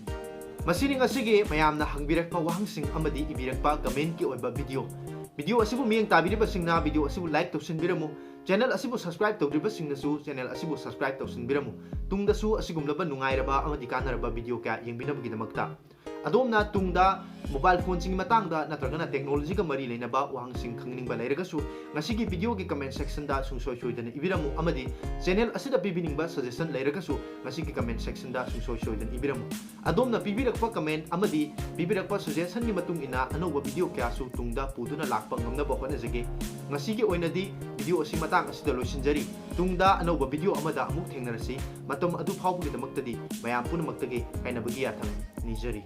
ꯃꯁꯤꯅꯤ ꯉꯁꯤꯒꯤ ꯃꯌꯥꯝꯅ ꯍꯪꯕꯤꯔꯛꯄ ꯋꯥꯍꯪꯁꯤꯡ ꯑꯃꯗꯤ ꯏꯕꯤꯔꯛꯄ comment ꯀꯤ ꯑꯣꯏꯕ video꯫ Video ꯑꯁꯤꯕꯨ ꯃꯤꯠꯌꯦꯡ ꯇꯥꯕꯤꯔꯤꯕꯁꯤꯡꯅ video ꯑꯁꯤꯕꯨ like ꯇꯧꯁꯤꯟꯕꯤꯔꯝꯃꯨ꯫ Channel ꯑꯁꯤꯕꯨ subscribe ꯇꯧꯗ꯭ꯔꯤꯕꯁꯤꯡꯅꯁꯨ channel ꯑꯁꯤꯕꯨ subscribe ꯇꯧꯁꯤꯟꯕꯤꯔꯝꯃꯨ꯫ ꯇꯨꯡꯗꯁꯨ ꯑꯁꯤꯒꯨꯝꯂꯕ ꯅꯨꯡꯉꯥꯏꯔꯕ ꯑꯃꯗꯤ ꯀꯥꯟꯅꯔꯕ video ꯀꯌꯥ ꯌꯦꯡꯕꯤꯅꯕꯒꯤꯗꯃꯛꯇ꯫ ꯑꯗꯣꯝꯅ ꯇꯨꯡꯗ mobile phone ꯁꯤꯡꯒꯤ ꯃꯇꯥꯡꯗ ꯅꯠꯇ꯭ꯔꯒꯅ technology ꯒ ꯃꯔꯤ ꯂꯩꯅꯕ ꯋꯥꯍꯪꯁꯤꯡ ꯈꯪꯅꯤꯡꯕ ꯂꯩꯔꯒꯁꯨ ꯉꯁꯤꯒꯤ video ꯒꯤ comment section ꯗ ꯁꯨꯡꯁꯣꯏ ꯁꯣꯏꯗꯅ ꯏꯕꯤꯔꯝꯃꯨ, ꯑꯃꯗꯤ channel ꯑꯁꯤꯗ ꯄꯤꯕꯤꯅꯤꯡꯕ suggestion ꯂꯩꯔꯒꯁꯨ ꯉꯁꯤꯒꯤ comment section ꯗ ꯁꯨꯡꯁꯣꯏ ꯁꯣꯏꯗꯅ ꯏꯕꯤꯔꯝꯃꯨ꯫ ꯑꯗꯣꯝꯅ ꯄꯤꯕꯤꯔꯛꯄ comment ꯑꯃꯗꯤ ꯄꯤꯕꯤꯔꯛꯄ suggestion ꯒꯤ ꯃꯇꯨꯡ ꯏꯟꯅ ꯑꯅꯧꯕ video ꯀꯌꯥꯁꯨ ꯇꯨꯡꯗ ꯄꯨꯗꯨꯅ ꯂꯥꯛꯄ ꯉꯝꯅꯕ ꯍꯣꯠꯅꯖꯒꯦ꯫ ꯉꯁꯤꯒꯤ ꯑꯣꯏꯅꯗꯤ video ꯑꯁꯤ ꯃꯇꯥꯡ ꯑꯁꯤꯗ ꯂꯣꯏꯁꯤꯟꯖꯔꯤ꯫ ꯇꯨꯡꯗ ꯑꯅꯧꯕ video ꯑꯃꯗ ꯑꯃꯨꯛ ꯊꯦꯡꯅꯔꯁꯤ꯫ ꯃꯇꯝ ꯑꯗꯨ ꯐꯥꯎꯕꯒꯤꯗꯃꯛꯇꯗꯤ ꯃꯌꯥꯝ ꯄꯨꯝꯅꯃꯛꯇꯒꯤ ꯀꯥꯏꯅꯕꯒꯤ ꯌꯥꯊꯪ ꯅꯤꯖꯔꯤ꯫